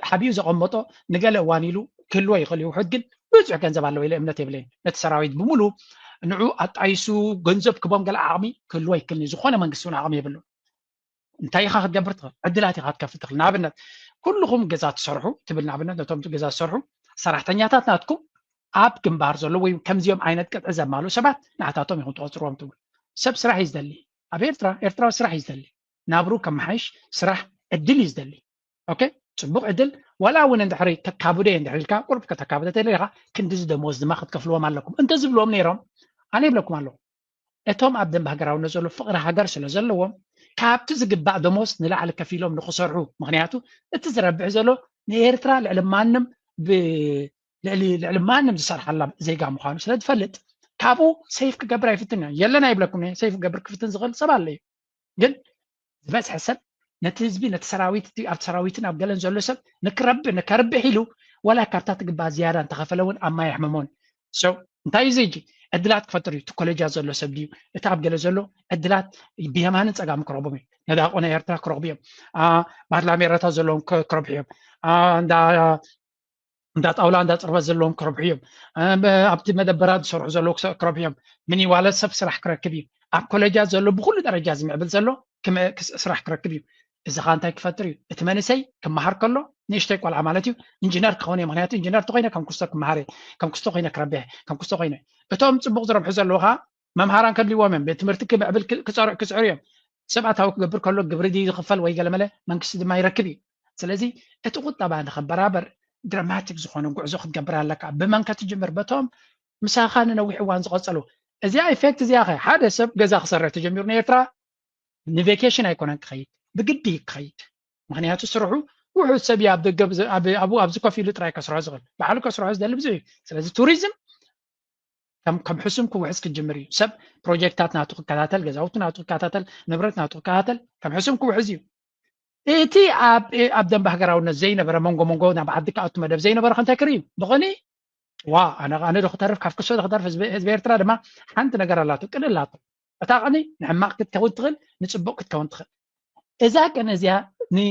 ሓቢኡ ዘቐመጦ ንገለ እዋን ኢሉ ክህልዎ ይኽእል እዩ። ውሑድ ግን ብዙሕ ገንዘብ ኣለዎ ኢለ እምነት የብለይን። ነቲ ሰራዊት ብምሉ ንዑ ኣጣይሱ ገንዘብ ክቦም ገለ ዓቕሚ ክህልዎ ይክእል እዩ። ዝኾነ መንግስቲ እውን ዓቕሚ የብሉን። እንታይ ኢኻ ክትገብር ትኽእል? ዕድላት ኢኻ ክትከፍት ትኽእል። ንኣብነት ኩልኹም ገዛ ትሰርሑ ትብል፣ ንኣብነት ነቶም ገዛ ዝሰርሑ ሰራሕተኛታት ናትኩም ኣብ ግንባር ዘሎ ወይ ከምዚኦም ዓይነት ቅጥዒ ዘማሉ ሰባት ንዓታቶም ኢኹም ትቆፅርዎም ትብል። ሰብ ስራሕ እዩ ዝደሊ። ኣብ ኤርትራ ኤርትራዊ ስራሕ እዩ ዝደሊ። ናብሩ ከመሓይሽ ስራሕ ዕድል እዩ ዝደሊ። ኦኬ፣ ፅቡቅ ዕድል ዋላ እውን እንድሕሪ ተካብዶ እየ እንድሕር ኢልካ ቁርብ ከተካብደ ተደሊኻ ክንድዚ ደሞዝ ድማ ክትከፍልዎም ኣለኩም እንተዝብልዎም ነይሮም ኣነ ይብለኩም ኣለኹ። እቶም ኣብ ደንበ ሃገራውነት ዘሎ ፍቕሪ ሃገር ስለ ዘለዎም ካብቲ ዝግባእ ደሞዝ ንላዕሊ ከፊሎም ንክሰርሑ፣ ምክንያቱ እቲ ዝረብሕ ዘሎ ንኤርትራ ልዕሊ ማንም ልዕሊ ማንም ዝሰርሓላ ዜጋ ምዃኑ ስለ ዝፈልጥ ካብኡ ሰይፍ ክገብር ኣይፍትን። የለን ኣይብለኩም፣ ሰይፍ ክገብር ክፍትን ዝኽእል ሰብ ኣሎ እዩ። ግን ዝበዝሐ ሰብ ነቲ ህዝቢ ነቲ ሰራዊት ኣብቲ ሰራዊትን ኣብ ገለን ዘሎ ሰብ ንክረብሕ ንከርብሕ ኢሉ ዋላ ካብታ ትግባእ ዝያዳ እንተኸፈለ እውን ኣብ ማይ ኣሕመሞን። So እንታይ እዩ እዚ ሕጂ ዕድላት ክፈጥር እዩ? እቲ ኮሌጃት ዘሎ ሰብ ድዩ? እቲ ኣብ ገለ ዘሎ ዕድላት ብየማንን ፀጋም ክረኽቦም እዩ። ነዳቆነ ኤርትራ ክረኽቡ እዮም። ባድላ ሜረታት ዘለዎም ክረብሑ እዮም። እንዳ ጣውላ እንዳ ፅርበት ዘለዎም ክረብሑ እዮም። ኣብቲ መደበራት ዝሰርሑ ዘለዉ ክረብሑ እዮም። ምኒዋለት ሰብ ስራሕ ክረክብ እዩ። ኣብ ኮሌጃት ዘሎ ብኩሉ ደረጃ ዝምዕብል ዘሎ ስራሕ ክረክብ እዩ። እዚ ኸ እንታይ ክፈጥር እዩ? እቲ መንእሰይ ክመሃር ከሎ ንእሽተይ ቆልዓ ማለት እዩ ኢንጂነር ክኸውን እየ። ምክንያቱ ኢንጂነር ተኮይነ ከም ክስቶ ክመሃር እየ፣ ከም ክስቶ ኮይነ ክረብሕ፣ ከም ክስቶ ኮይነ እቶም ፅቡቅ ዝረብሑ ዘለዉ ኸ መምሃራን ከድልዎም እዮም። ቤት ትምህርቲ ክምዕብል ክፅዕሩ እዮም። ሰብ ኣታዊ ክገብር ከሎ ግብሪ ድዩ ዝኽፈል ወይ ገለመለ መንግስቲ ድማ ይረክብ እዩ። ስለዚ እቲ ቁጠባ ንኸበራበር ድራማቲክ ዝኾነ ጉዕዞ ክትገብር ኣለካ። ብመን ከትጅምር? በቶም ምሳኻ ንነዊሕ እዋን ዝቐጸሉ። እዚኣ ኢፌክት እዚኣ ኸ ሓደ ሰብ ገዛ ክሰርሕ ተጀሚሩ ንኤርትራ ንቬኬሽን ኣይኮነን ክኸይድ፣ ብግዲ እዩ ክኸይድ። ምክንያቱ ስርሑ ውሑድ ሰብ እዩ ኣብ ደገ ኣብኡ ኣብዚ ኮፍ ኢሉ ጥራይ ከስርሖ ዝኽእል። ባዕሉ ከስርሖ ዝደሊ ብዙሕ እዩ። ስለዚ ቱሪዝም ከም ከም ሕሱም ክውሕዝ ክጅምር እዩ። ሰብ ፕሮጀክትታት ናቱ ክከታተል፣ ገዛውቲ ናቱ ክከታተል፣ ንብረት ናቱ ክከታተል ከም ሕሱም ክውሕዝ እዩ። እቲ ኣብ ኣብ ደንበ ሃገራውነት ዘይነበረ መንጎ መንጎ ናብ ዓዲ ክኣቱ መደብ ዘይነበረ ከንታይ ክርኢ እዩ? ብቐኒ ዋ ኣነ ኣነ ዶ ክተርፍ ካብ ክሶ ዶ ክተርፍ ህዝቢ ህዝቢ ኤርትራ ድማ ሓንቲ ነገር ኣላቶ ቅን ኣላቶ። እታ ቅኒ ንሕማቕ ክትከውን ትኽእል ንጽቡቕ ክትከውን ትኽእል። እዛ ቅን እዚኣ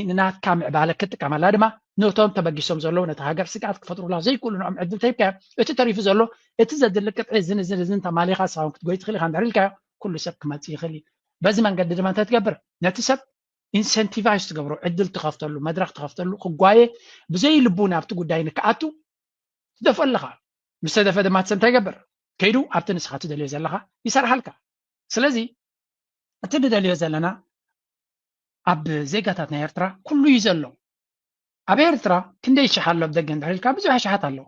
ንናትካ ምዕባለ ክትጥቀመላ ድማ ነቶም ተበጊሶም ዘለዉ ነቲ ሃገር ስግኣት ክፈጥሩላ ዘይክእሉ ንኦም ዕድል ተሂብካዮ። እቲ ተሪፉ ዘሎ እቲ ዘድሊ ቅጥዒ እዝን እዝን እዝን ተማሊኻ ንስኻ እውን ክትጎይ ትኽእል ኢኻ እንድሕር ኢልካዮ ኩሉ ሰብ ክመጽእ ይኽእል እዩ። በዚ መንገዲ ድማ እንታይ ትገብር? ነቲ ሰብ ኢንሰንቲቫይዝ ትገብሮ፣ ዕድል ትኸፍተሉ፣ መድረኽ ትኸፍተሉ፣ ክጓየ ብዘይ ልቡ ናብቲ ጉዳይ ንክኣቱ ትደፎ ኣለኻ። ምስ ተደፈ ድማ እቲ ሰብ እንታይ ይገብር? ከይዱ ኣብቲ ንስኻ ትደልዮ ዘለኻ ይሰርሓልካ። ስለዚ እቲ ንደልዮ ዘለና ኣብ ዜጋታት ናይ ኤርትራ ኩሉ እዩ ዘሎ። ኣብ ኤርትራ ክንደይ ሽሕ ኣሎ ኣብ ደገ እንድሕር ኢልካ ብዙሕ ኣሽሓት ኣለዉ።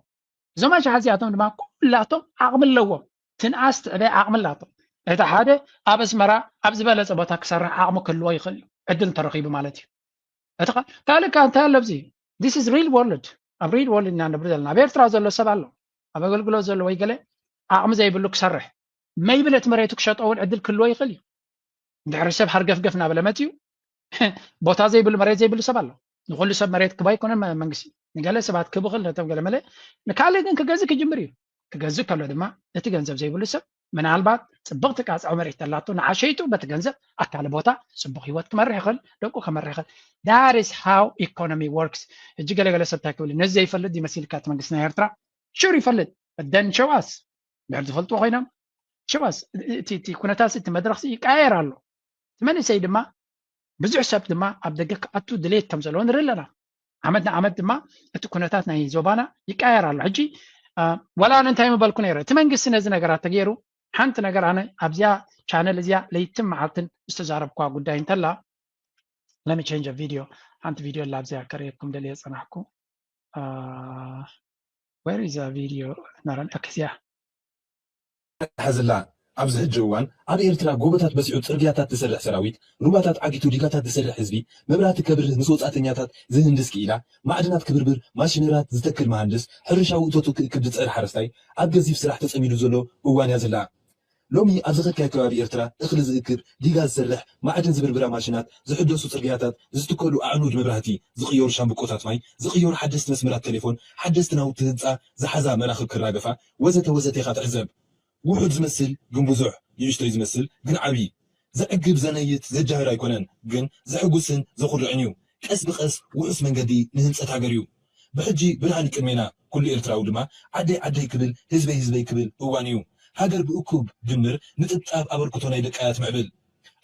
እዞም ኣሽሓት እዚኣቶም ድማ ኩላቶም ዓቕሚ ኣለዎም። ትንኣስ ትዕበ ዓቕሚ ኣላቶም። እቲ ሓደ ኣብ ኣስመራ ኣብ ዝበለጸ ቦታ ክሰርሕ ዓቕሚ ክህልዎ ይኽእል እዩ፣ ዕድል እንተረኺቡ ማለት እዩ። እቲ ካልእ ከዓ እንታይ ኣሎ ኣብዚ? This is real world። ኣብ ሪል ወርልድ ኢና ንብር ዘለና። ኣብ ኤርትራ ዘሎ ሰብ ኣሎ፣ ኣብ ኣገልግሎት ዘሎ ወይ ገለ ዓቕሚ ዘይብሉ ክሰርሕ መይብል እቲ መሬቱ ክሸጦ እውን ዕድል ክህልዎ ይኽእል እዩ። እንድሕሪ ሰብ ሃርገፍገፍ እናበለ መፅዩ ቦታ ዘይብሉ መሬት ዘይብሉ ሰብ ኣሎ። ንኩሉ ሰብ መሬት ክባ ኣይኮነን መንግስቲ፣ ንገለ ሰባት ክብኽል ነቶም ገለ መለ ንካልእ ግን ክገዝእ ክጅምር እዩ። ክገዝእ ከሎ ድማ እቲ ገንዘብ ዘይብሉ ሰብ ምናልባት ፅብቕቲ ቃፅዖ መሬት ተላቶ ንዓ ሸይጡ በቲ ገንዘብ ኣካለ ቦታ ፅቡቕ ህይወት ክመርሕ ይኽእል፣ ደቁ ከመርሕ ይኽእል። That is how economy works። ሕጂ ገለገለ ሰብ እንታይ ክብል ነዚ ዘይፈልጥ ይመስልካ እቲ መንግስቲ ናይ ኤርትራ ሹር ይፈልጥ። Then show us ድሕር ዝፈልጥዎ ኮይኖም show us እቲ ኩነታት እቲ መድረኽ ይቀያየር ኣሎ። እቲ መንእሰይ ድማ ብዙሕ ሰብ ድማ ኣብ ደገ ክኣቱ ድሌት ከም ዘለዎ ንርኢ ኣለና። ዓመት ንዓመት ድማ እቲ ኩነታት ናይ ዞባና ይቀያየር ኣሎ። ሕጂ ዋላ ኣነ እንታይ ምበልኩ ነይረ፣ እቲ መንግስቲ ነዚ ነገራት ተገይሩ ሓንቲ ነገር ኣነ ኣብዚኣ ቻነል እዚኣ ለይትን መዓልትን ዝተዛረብኳ ጉዳይ እንተላ፣ let me change video፣ ሓንቲ ቪድዮ ኣላ ኣብዚኣ ከርእየኩም ደልየ ጸናሕኩ። Where is the video? ናራን ኣክስያ ሓዝላ ኣብዚ ሕጂ እዋን ኣብ ኤርትራ ጎቦታት በሲዑ ጽርግያታት ዝሰርሕ ሰራዊት፣ ሩባታት ዓጊቱ ዲጋታት ዝሰርሕ ህዝቢ፣ መብራህቲ ከብርህ ምስ ወጻእተኛታት ዝህንድስ ክኢላ፣ ማዕድናት ክብርብር ማሽነራት ዝተክል መሃንድስ፣ ሕርሻዊ እቶቱ ክእክብ ዝጸር ሓረስታይ ኣብ ገዚፍ ስራሕ ተጸሚዱ ዘሎ እዋን እያ ዘላ። ሎሚ ኣብ ዝኸድካዮ ከባቢ ኤርትራ እኽሊ ዝእክብ፣ ዲጋ ዝሰርሕ፣ ማዕድን ዝብርብራ ማሽናት፣ ዝሕደሱ ጽርግያታት፣ ዝትከሉ ኣዕኑድ መብራህቲ፣ ዝቕየሩ ሻምብቆታት ማይ፣ ዝቕየሩ ሓደስቲ መስመራት ቴሌፎን፣ ሓደስቲ ናውቲ ህንጻ ዝሓዛ መራኽብ ክራገፋ ወዘተ ወዘተ ኢኻ ትዕዘብ። ውሑድ ዝመስል ግን ብዙሕ፣ ንእሽቶይ ዝመስል ግን ዓብዪ፣ ዘዕግብ ዘነይት ዘጃህር ኣይኮነን፣ ግን ዘሕጉስን ዘኹርዕን እዩ። ቀስ ብቐስ ውሑስ መንገዲ ንህንጸት ሃገር እዩ። ብሕጂ ብርሃን ቅድሜና፣ ኩሉ ኤርትራዊ ድማ ዓደይ ዓደይ ክብል ህዝበይ ህዝበይ ክብል እዋን እዩ። ሃገር ብእኩብ ድምር ንጥብጣብ ኣበርክቶ ናይ ደቃያ ትምዕብል።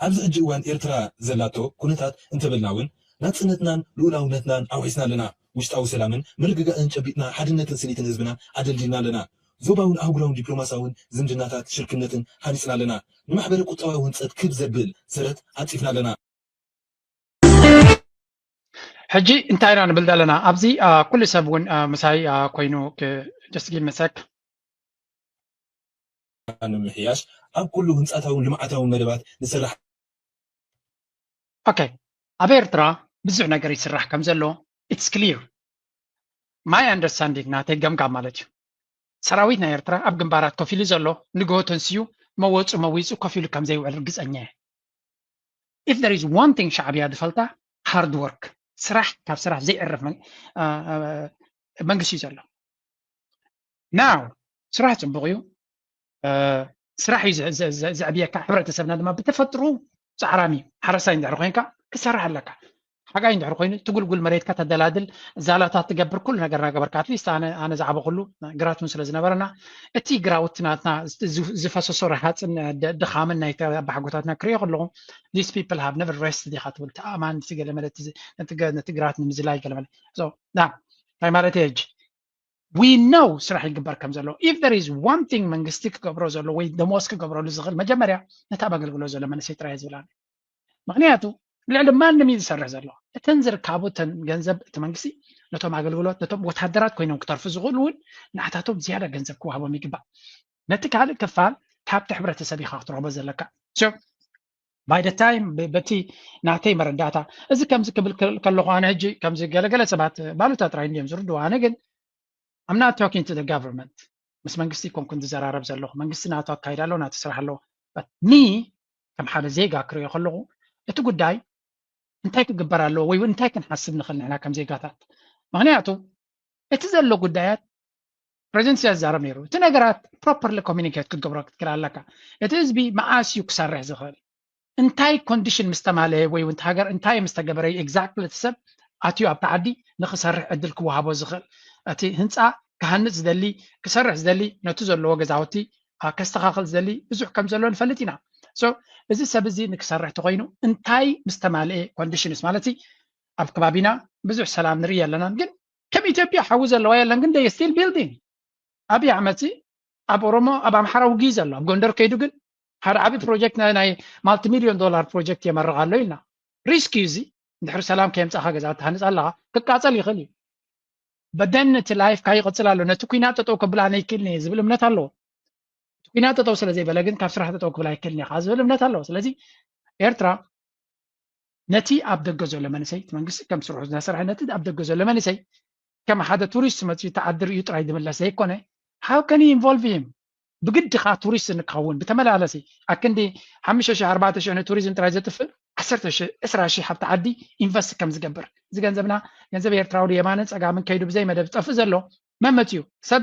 ኣብዚ ሕጂ እዋን ኤርትራ ዘላቶ ኩነታት እንተበልና እውን ናጽነትናን ልኡላውነትናን ኣውሒስና ኣለና። ውሽጣዊ ሰላምን ምርግጋእን ጨቢጥና ሓድነትን ስኒትን ህዝብና ኣደልዲልና ኣለና። ዞባውን ኣህጉራውን ዲፕሎማሳውን ዝምድናታት ሽርክነትን ሃኒጽና ኣለና። ንማሕበረ ቁጠባዊ ህንጸት ክብ ዘብል ሰረት ኣንጺፍና ኣለና። ሕጂ እንታይ ኢና ንብል ዘለና ኣብዚ ኩሉ ሰብ እውን ምሳይ ኮይኑ just give me sec ንምሕያሽ ኣብ ኩሉ ህንጻታውን ልምዓታውን መደባት ንሰርሕ። Okay፣ ኣብ ኤርትራ ብዙሕ ነገር ይስራሕ ከም ዘሎ it's clear። My understanding፣ ናተይ ገምጋም ማለት እዩ። ሰራዊት ናይ ኤርትራ ኣብ ግንባራት ኮፍ ኢሉ ዘሎ ንግሆ ተንስዩ መወፁ መዊፁ ኮፍ ኢሉ ከም ዘይውዕል ርግፀኛ እየ። If there is one thing ሻዕብያ ዝፈልጣ፣ hard work፣ ስራሕ፣ ካብ ስራሕ ዘይዕረፍ መንግስቲ እዩ ዘሎ። Now ስራሕ ፅቡቕ እዩ። ስራሕ እዩ ዘዕብየካ። ሕብረተሰብና ድማ ብተፈጥሩ ፃዕራም እዩ። ሓረስታይ እንድሕር ኮይንካ ክሰርሕ ኣለካ። ሓጋይ እንድሕር ኮይኑ ትጉልጉል መሬትካ ተደላድል፣ ዛላታት ትገብር፣ ኩሉ ነገር እናገበርካ፣ at least ኣነ ዝዓበኹሉ ግራት እውን ስለ ዝነበረና፣ እቲ ግራውቲ ናትና ዝፈሰሶ ረሃፅን ድኻምን ናይ ኣባሓጎታትና ክሪኦ ከለኹ፣ these people have never rest ኢኻ ትብል። ተኣማን እቲ ገለመለ ነቲ ግራት ንምዝላይ ገለመለ እንታይ ማለት ሕጂ we know ስራሕ ይግበር ከም ዘሎ። If there is one thing መንግስቲ ክገብሮ ዘሎ ወይ ደሞዝ ክገብረሉ ዝኽእል መጀመርያ ነቲ ኣብ ኣገልግሎት ዘሎ መንእሰይ ጥራይ ዝብላ። ምክንያቱ ልዕሊ ማንም እዩ ዝሰርሕ ዘሎ። እተን ዝርካቡ እተን ገንዘብ እቲ መንግስቲ ነቶም ኣገልግሎት ነቶም ወታደራት ኮይኖም ክተርፉ ዝኽእሉ እውን ንዓታቶም ዝያዳ ገንዘብ ክወሃቦም ይግባእ። ነቲ ካልእ ክፋል ካብቲ ሕብረተሰብ ኢኻ ክትረኽቦ ዘለካ። By the time በቲ ናተይ መረዳእታ እዚ ከምዚ ክብል ከለኹ ኣነ ሕጂ ከምዚ ገለገለ ሰባት ባሉታ ጥራይ እንዲዮም ዝርድዋ ኣነ ግን I'm not talking to the government። ምስ መንግስቲ ይኮንኩን ዝዘራረብ ዘለኹ። መንግስቲ ናቱ ኣካይዳ ኣለዎ፣ ናቱ ስራሕ ኣለዎ። Me ከም ሓደ ዜጋ ክሪኦ ከለኹ እቲ ጉዳይ እንታይ ክግበር ኣለዎ ወይ እውን እንታይ ክንሓስብ ንኽእል ንሕና ከም ዜጋታት? ምክንያቱ እቲ ዘሎ ጉዳያት ፕሬዚደንት ኢሳያስ ዝዛረብ ነይሩ። እቲ ነገራት properly communicate ክትገብሮ ክትክእል ኣለካ። እቲ ህዝቢ መዓስ እዩ ክሰርሕ ዝኽእል? እንታይ ኮንዲሽን ምስ ተማልአ ወይ እውን ሃገር እንታይ ምስ ተገበረ exactly እቲ ሰብ ኣትዩ ኣብቲ ዓዲ ንክሰርሕ ዕድል ክወሃቦ ዝኽእል? እቲ ህንፃ ክሃንፅ ዝደሊ ክሰርሕ ዝደሊ ነቲ ዘለዎ ገዛውቲ ከስተኻኽል ዝደሊ ብዙሕ ከም ዘሎ ንፈልጥ ኢና። So እዚ ሰብ እዚ ንክሰርሕ ተኮይኑ እንታይ ምስ ተማልአ ኮንዲሽንስ ማለት ኣብ ከባቢና ብዙሕ ሰላም ንርኢ ኣለናን ግን ከም ኢትዮጵያ ሓዊ ዘለዋ የለን ግን they still building። ኣብይ ኣሕመድ ኣብ ኦሮሞ ኣብ ኣምሓራ ውግእ ዘሎ ኣብ ጎንደር ከይዱ ግን ሓደ ዓብዪ ፕሮጀክት ናይ ማልቲ ሚሊዮን ዶላር ፕሮጀክት የመርቕ ኣሎ ኢልና ሪስክ እዩ እዚ። እንድሕር ሰላም ከየምፃእካ ገዛ ትሃንፅ ኣለካ ክቃፀል ይኽእል እዩ። በደን እቲ ላይፍካ ይቕፅል ኣሎ። ነቲ ኩናት ጠጠው ከብላ ኣነ ይክእልኒ ዝብል እምነት ኣለዎ። እቲ ኩናት ጠጠው ስለ ዘይበለ ግን ካብ ስራሕ ጠጠው ክብል ኣይክእልን ኢኻ ዝብል እምነት ኣለዎ። ስለዚ ኤርትራ ነቲ ኣብ ደገ ዘሎ መንእሰይ እቲ መንግስቲ ከም ስርሑ እናሰርሐ ነቲ ኣብ ደገ ዘሎ መንእሰይ ከም ሓደ ቱሪስት መፅኡ ተዓዲ ርእዩ ጥራይ ዝምለስ ዘይኮነ how can you involve him ብግዲ ከዓ ቱሪስት ንክኸውን ብተመላለሲ ኣክንዲ ሓሙሽተ ሺሕ ኣርባዕተ ሺሕ ንቱሪዝም ጥራይ ዘጥፍእ ዓሰርተ ሺሕ ዕስራ ሺሕ ኣብቲ ዓዲ ኢንቨስት ከም ዝገብር እዚ ገንዘብና ገንዘብ ኤርትራዊ የማንን ፀጋምን ከይዱ ብዘይ መደብ ዝጠፍእ ዘሎ መመፅኡ ሰብ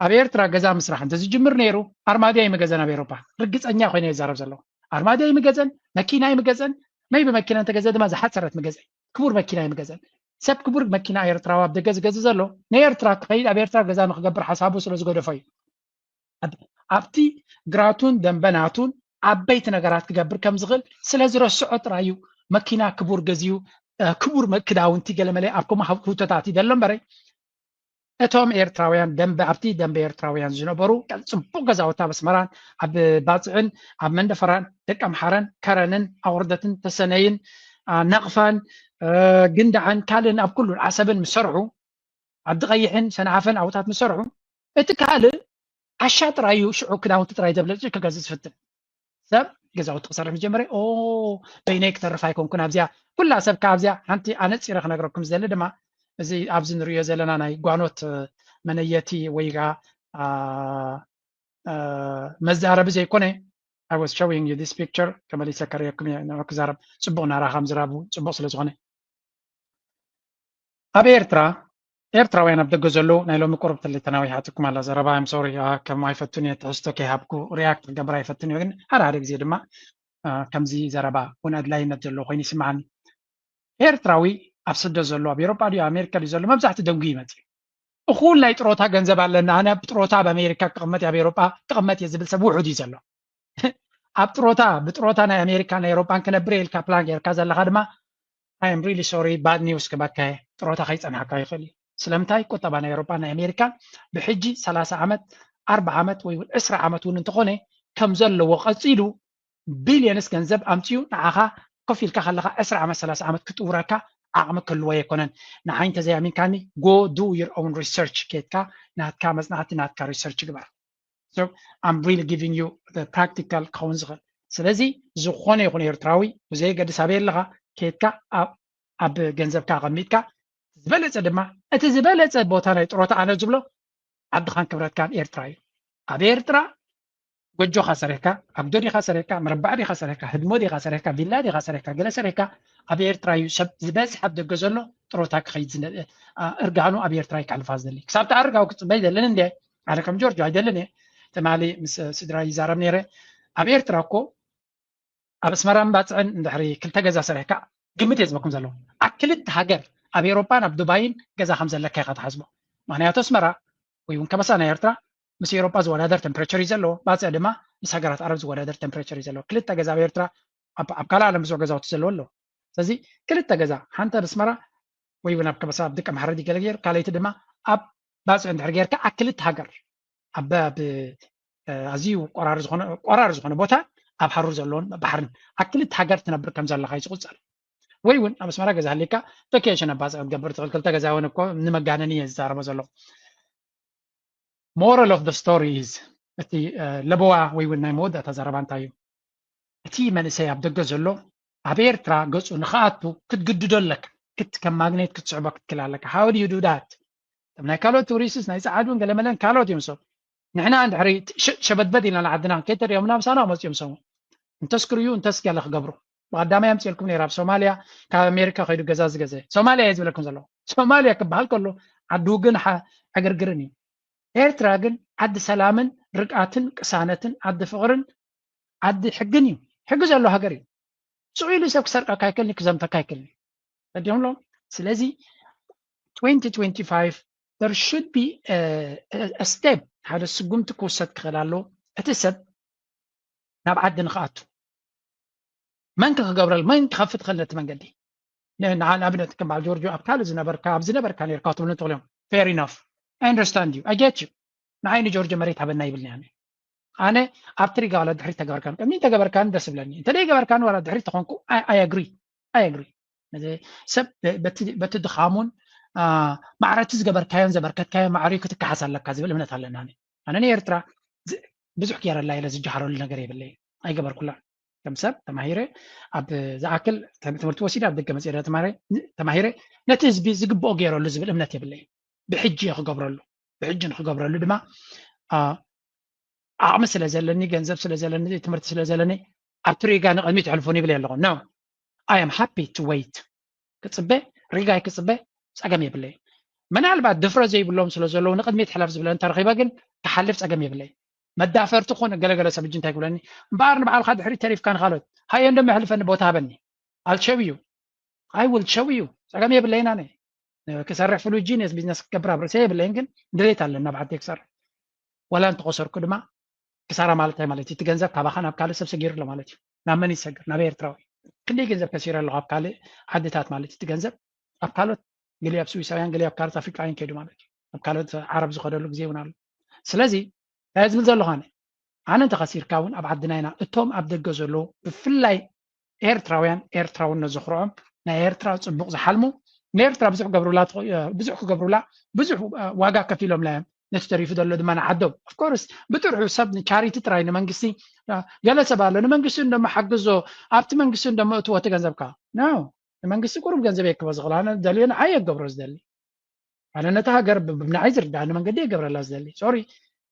ኣብ ኤርትራ ገዛ ምስራሕ እንተዝጅምር ነይሩ ኣርማድያ ይምገዘን ኣብ ኤሮፓ ርግፀኛ ኮይነ ይዛረብ ዘለኹ ኣርማድያ ይምገዘን መኪና ይምገዘን maybe መኪና እንተገዘ ድማ ዝሓፀረት ምገዘ ክቡር መኪና ይምገዘን ሰብ ክቡር መኪና ኤርትራዊ ኣብ ደገ ዝገዝእ ዘሎ ናይ ኤርትራ ክኸይድ ኣብ ኤርትራ ገዛ ንክገብር ሓሳቡ ስለ ዝገደፎ እዩ ኣብቲ ግራቱን ደንበናቱን ዓበይቲ ነገራት ክገብር ከም ዝኽእል ስለ ዝረስዖ ጥራይ እዩ መኪና ክቡር ገዚኡ፣ ክቡር ክዳውንቲ ገለመለ ኣብ ከምኡ ህውተታት እዩ ዘሎ እምበረ፣ እቶም ኤርትራውያን ደንበ ኣብቲ ደንበ ኤርትራውያን ዝነበሩ ጽቡቕ ገዛውታ ኣብ ኣስመራን ኣብ ባጽዕን ኣብ መንደፈራን ደቂ ኣምሓራን ከረንን ኣቑርደትን ተሰነይን ናቕፋን ግንዳዕን ካልእን ኣብ ኩሉን ዓሰብን ምስ ሰርሑ፣ ዓዲ ቀይሕን ሰንዓፈን ኣብታት ምስ ሰርሑ፣ እቲ ካልእ ዓሻ ጥራይ እዩ ሽዑ ክዳውንቲ ጥራይ ዘብለጭ ክገዝእ ዝፍትን። ሰብ ገዛውቲ ክሰርሕ ምስ ጀመረ ኦ በይነይ ክተርፍ ኣይኮንኩን ኣብዚኣ ኩላ ሰብ ከ ኣብዚኣ ሓንቲ ኣነፂረ ክነግረኩም ዝደሊ ድማ እዚ ኣብዚ ንሪኦ ዘለና ናይ ጓኖት መነየቲ ወይ ከዓ መዛረቢ ዘይኮነ I was showing you this picture ተመሊሰ ከርእየኩም እየ ንዑ ክዛረብ ፅቡቅ ናራ ከም ዝራቡ ፅቡቅ ስለ ዝኾነ ኣብ ኤርትራ ኤርትራውያን ኣብ ደገ ዘለዉ ናይ ሎሚ ቁሩብ ተለይ ተናዊሓትኩም ኣላ ዘረባ I'm sorry ከም ኣይፈቱን እየ ትሕዝቶ ከይሃብኩ react ክገብር ኣይፈቱን እየ ግን ሓደ ሓደ ግዜ ድማ ከምዚ ዘረባ እውን ኣድላይነት ዘለዎ ኮይኑ ይስምዓኒ ኤርትራዊ ኣብ ስደት ዘሎ ኣብ ኤሮጳ ድዩ ኣሜሪካ ድዩ ዘሎ መብዛሕቲ ደንጉ ይመፅእ እኹል ናይ ጥሮታ ገንዘብ ኣለና ኣነ ኣብ ጥሮታ ኣብ ኣሜሪካ ክቕመጥ ኣብ ኤሮጳ ክቕመጥ እየ ዝብል ሰብ ውሑድ እዩ ዘሎ ኣብ ጥሮታ ብጥሮታ ናይ ኣሜሪካ ናይ ኤሮጳን ክነብር ኢልካ ፕላን ጌርካ ዘለካ ድማ I am really sorry bad news ክበካ እየ ጥሮታ ከይፀንሓካ ይኽእል እዩ ስለምንታይ ቁጠባ ናይ ኤሮጳ ናይ ኣሜሪካን ብሕጂ ሰላሳ ዓመት ኣርባ ዓመት ወይ እውን ዕስራ ዓመት እውን እንተኾነ ከም ዘለዎ ቀፂሉ ቢልዮንስ ገንዘብ ኣምፅኡ ንዓኻ ኮፍ ኢልካ ከለካ ዕስራ ዓመት ሰላሳ ዓመት ክጥውረካ ዓቕሚ ክህልዎ ኣይኮነን ንዓይ እንተዘይኣሚንካኒ go do your own research ኬድካ ናትካ መፅናዕቲ ናትካ research ግበር so I'm really giving you the practical ክኸውን ዝኽእል ስለዚ ዝኾነ ይኹን ኤርትራዊ ብዘየገድስ ኣበይ ኣለኻ ኬድካ ኣብ ገንዘብካ ኣቐሚጥካ ዝበለፀ ድማ እቲ ዝበለፀ ቦታ ናይ ጥሮታ ኣነ ዝብሎ ዓድኻን ክብረትካን ኤርትራ እዩ ኣብ ኤርትራ ጎጆኻ ሰሪሕካ ኣጉዶ ዲኻ ሰሪሕካ መረባዕ ዲኻ ሰሪሕካ ህድሞ ዲኻ ሰሪሕካ ቪላ ዲኻ ሰሪሕካ ገለ ሰሪሕካ ኣብ ኤርትራ እዩ ሰብ ዝበዝሕ ኣብ ደገ ዘሎ ጥሮታ ክኸይድ እርጋኑ ኣብ ኤርትራ እዩ ከሕልፋ ዝደሊ ክሳብ ተኣርጋው ክፅበይ ዘለኒ እንዲ ኣነ ከም ጆርጆ ኣይደልን እየ ትማሊ ምስ ስድራ ይዛረብ ነይረ ኣብ ኤርትራ እኮ ኣብ ኣስመራን ባፅዕን እንድሕሪ ክልተ ገዛ ሰሪሕካ ግምት እየ ዝበኩም ዘለኹ ኣብ ክልተ ሃገር ኣብ ኤሮጳን ኣብ ዱባይን ገዛ ከም ዘለካ ኢኻ ትሓስቦ ምክንያቱ ኣስመራ ወይ እውን ከበሳ ናይ ኤርትራ ምስ ኤሮጳ ዝወዳደር temperature እዩ ዘለዎ ባፅዕ ድማ ምስ ሃገራት ዓረብ ዝወዳደር temperature እዩ ዘለዎ ክልተ ገዛ ኣብ ኤርትራ ኣብ ካልእ ዓለም ብዙሕ ገዛውቲ ዘለዎ ኣለዉ ስለዚ ክልተ ገዛ ሓንቲ ኣብ ኣስመራ ወይ እውን ኣብ ከበሳ ኣብ ደቂ ኣምሓራ ገለ ገይር ካልኣይቲ ድማ ኣብ ባፅዕ እንድሕር ጌርካ ኣብ ክልተ ሃገር ኣብ ኣዝዩ ቆራር ዝኾነ ቦታ ኣብ ሃሩር ዘለዎን ባሕርን ኣብ ክልተ ሃገር ትነብር ከም ዘለኻ እዩ ዝቁፀር ወይ እውን ኣብ ኣስመራ ገዛ ሃልየካ ቨኬሽን ኣብ ባፅዕ ክትገብር ትኽእል ክልተ ገዛ እውን እኮ ንመጋነኒ እየ ዝዛረቦ ዘለኹ moral of the story is እቲ ለበዋ ወይ እውን ናይ መወዳእታ ዘረባ እንታይ እዩ እቲ መንእሰይ ኣብ ደገ ዘሎ ኣብ ኤርትራ ገፁ ንክኣቱ ክትግድዶ ኣለካ ክት ከም ማግኔት ክትስዕቦ ክትክል ኣለካ how do you do that እቶም ናይ ካልኦት ቱሪስትስ ናይ ፀዓዱን ገለመለን ካልኦት እዮም ሰብ ንሕና እንድሕሪ ሸበድበድ ኢና ንዓድና ከይተሪኦምና ምሳና መፅኦም ሰሙ እንተስ ክርእዩ እንተስ ገለ ክገብሩ ብቀዳማይ ኣምፅኤልኩም ነይረ ኣብ ሶማልያ ካብ ኣሜሪካ ከይዱ ገዛ ዝገዘ ሶማልያ እየ ዝብለኩም ዘለኹ ሶማልያ ክበሃል ከሎ ዓዲ ውግን ዕግርግርን እዩ ኤርትራ ግን ዓዲ ሰላምን ርግኣትን ቅሳነትን ዓዲ ፍቕርን ዓዲ ሕግን እዩ ሕጊ ዘሎ ሃገር እዩ ስቕ ኢሉ ሰብ ክሰርቀካ ኣይክእልኒ ክዘምተካ ኣይክእልኒ ረዲኦም ኣለዎም ስለዚ twenty twenty-five there should be step ሓደ ስጉምቲ ክውሰድ ክኽእል ኣለዎ እቲ ሰብ ናብ ዓዲ ንክኣቱ መን ክገብረል መን ክኸፍት ክኽእል ነቲ መንገዲ ንኣብነት ከም በዓል ጆርጆ ኣብ ካልእ ዝነበርካ ኣብ ዝነበርካ ነርካ ትብሉ ትኽእል እዮም fair enough I understand you I get you ንዓይ ንጆርጆ መሬት ሃበና ይብልኒ ኣነ ኣነ ኣብቲ ሪጋ ዋላ ድሕሪት ተገበርካን ቅድሚ ተገበርካን ደስ ብለኒ እንተ ገበርካን ዋላ ድሕሪት ተኾንኩ ኣይ ኣግሪ ኣይ ኣግሪ ሰብ በቲ ድኻሙን ማዕረቲ ዝገበርካዮን ዘበርከትካዮ ማዕሪ ክትከሓስ ኣለካ ዝብል እምነት ኣለና ኣነ ንኤርትራ ብዙሕ ገይረላ ኢለ ዝጀሃረሉ ነገር የብለይ ኣይገበርኩላ ከም ሰብ ተማሂረ ኣብ ዝኣክል ትምህርቲ ወሲደ ኣብ ደገ መፅረ ተማሂረ ነቲ ህዝቢ ዝግብኦ ገይረሉ ዝብል እምነት የብለይ ብሕጂ እየ ክገብረሉ ብሕጂ ንክገብረሉ ድማ ዓቕሚ ስለ ዘለኒ ገንዘብ ስለ ዘለኒ ትምህርቲ ስለ ዘለኒ ኣብቲ ሪጋ ንቕድሚት የሕልፉኒ ይብል ኣለኹ no I am happy to wait ክፅበ ሪጋይ ክፅበ ፀገም የብለይ ምናልባት ድፍረት ዘይብሎም ስለ ዘለዉ ንቕድሚት ሕለፍ ዝብለ እንተረኺበ ግን ክሓልፍ ፀገም የብለይ መዳፈርቲ ኮነ ገለገለ ሰብ እጂ እንታይ ክብለኒ እምበኣር ንባዕልካ ድሕሪ ተሪፍካ ንካልኦት ሃየ እንደም የሕልፈኒ ቦታ ሃበኒ I'll show you I will show you ፀገም የብለይን ኣነ ክሰርሕ ፍሉይ genius business ክገብር ኣብ ርእሰ የብለይን ግን ድሌት ኣለና ኣብ ዓዲ ክሰርሕ ወላ እንተኸሰርኩ ድማ ክሳራ ማለት እንታይ ማለት እዩ እቲ ገንዘብ ካባኻ ናብ ካልእ ሰብ ሰጊሩ ኣሎ ማለት እዩ ናብ መን ይሰግር ናብ ኤርትራዊ ክንደይ ገንዘብ ከሲረ ኣለኹ ኣብ ካልእ ዓድታት ማለት እዩ። እቲ ገንዘብ ኣብ ካልኦት፣ ገሊኡ ኣብ ስዊሳውያን፣ ገሊኡ ኣብ ካልኦት ኣፍሪቃውያን ከይዱ ማለት እዩ። ኣብ ካልኦት ዓረብ ዝኸደሉ ግዜ እውን ኣሎ። ስለዚ እንታይ ዝብል ዘለኹ ኣነ፣ ኣነ እንተኸሲርካ እውን ኣብ ዓድና ኢና። እቶም ኣብ ደገ ዘለዉ ብፍላይ ኤርትራውያን፣ ኤርትራውነት ዘኹርዖም፣ ናይ ኤርትራ ጽቡቕ ዝሓልሙ፣ ንኤርትራ ብዙሕ ክገብሩላ ትኽ-፣ ብዙሕ ክገብሩላ፣ ብዙሕ ዋጋ ከፊሎምላ እዮም። ነቲ ተሪፉ ዘሎ ድማ ንዓዶም። Of course ብጥርሑ ሰብ ንቻሪቲ ጥራይ ንመንግስቲ፣ ገለ ሰብ ኣሎ ንመንግስቲ እንደሞ ሓግዞ፣ ኣብቲ መንግስቲ እንደሞ እትዎ እቲ ገንዘብካ። No፣ ንመንግስቲ ቁሩብ ገንዘብ የክቦ ዝኽእል፣ ኣነ ደልዮ ንዓይ እየ ክገብሮ ዝደሊ። ኣነ ነቲ ሃገር ብ-፣ ብናይ ዝርዳእኒ መንገዲ እየ ክገብረላ ዝደሊ። ሶሪ፣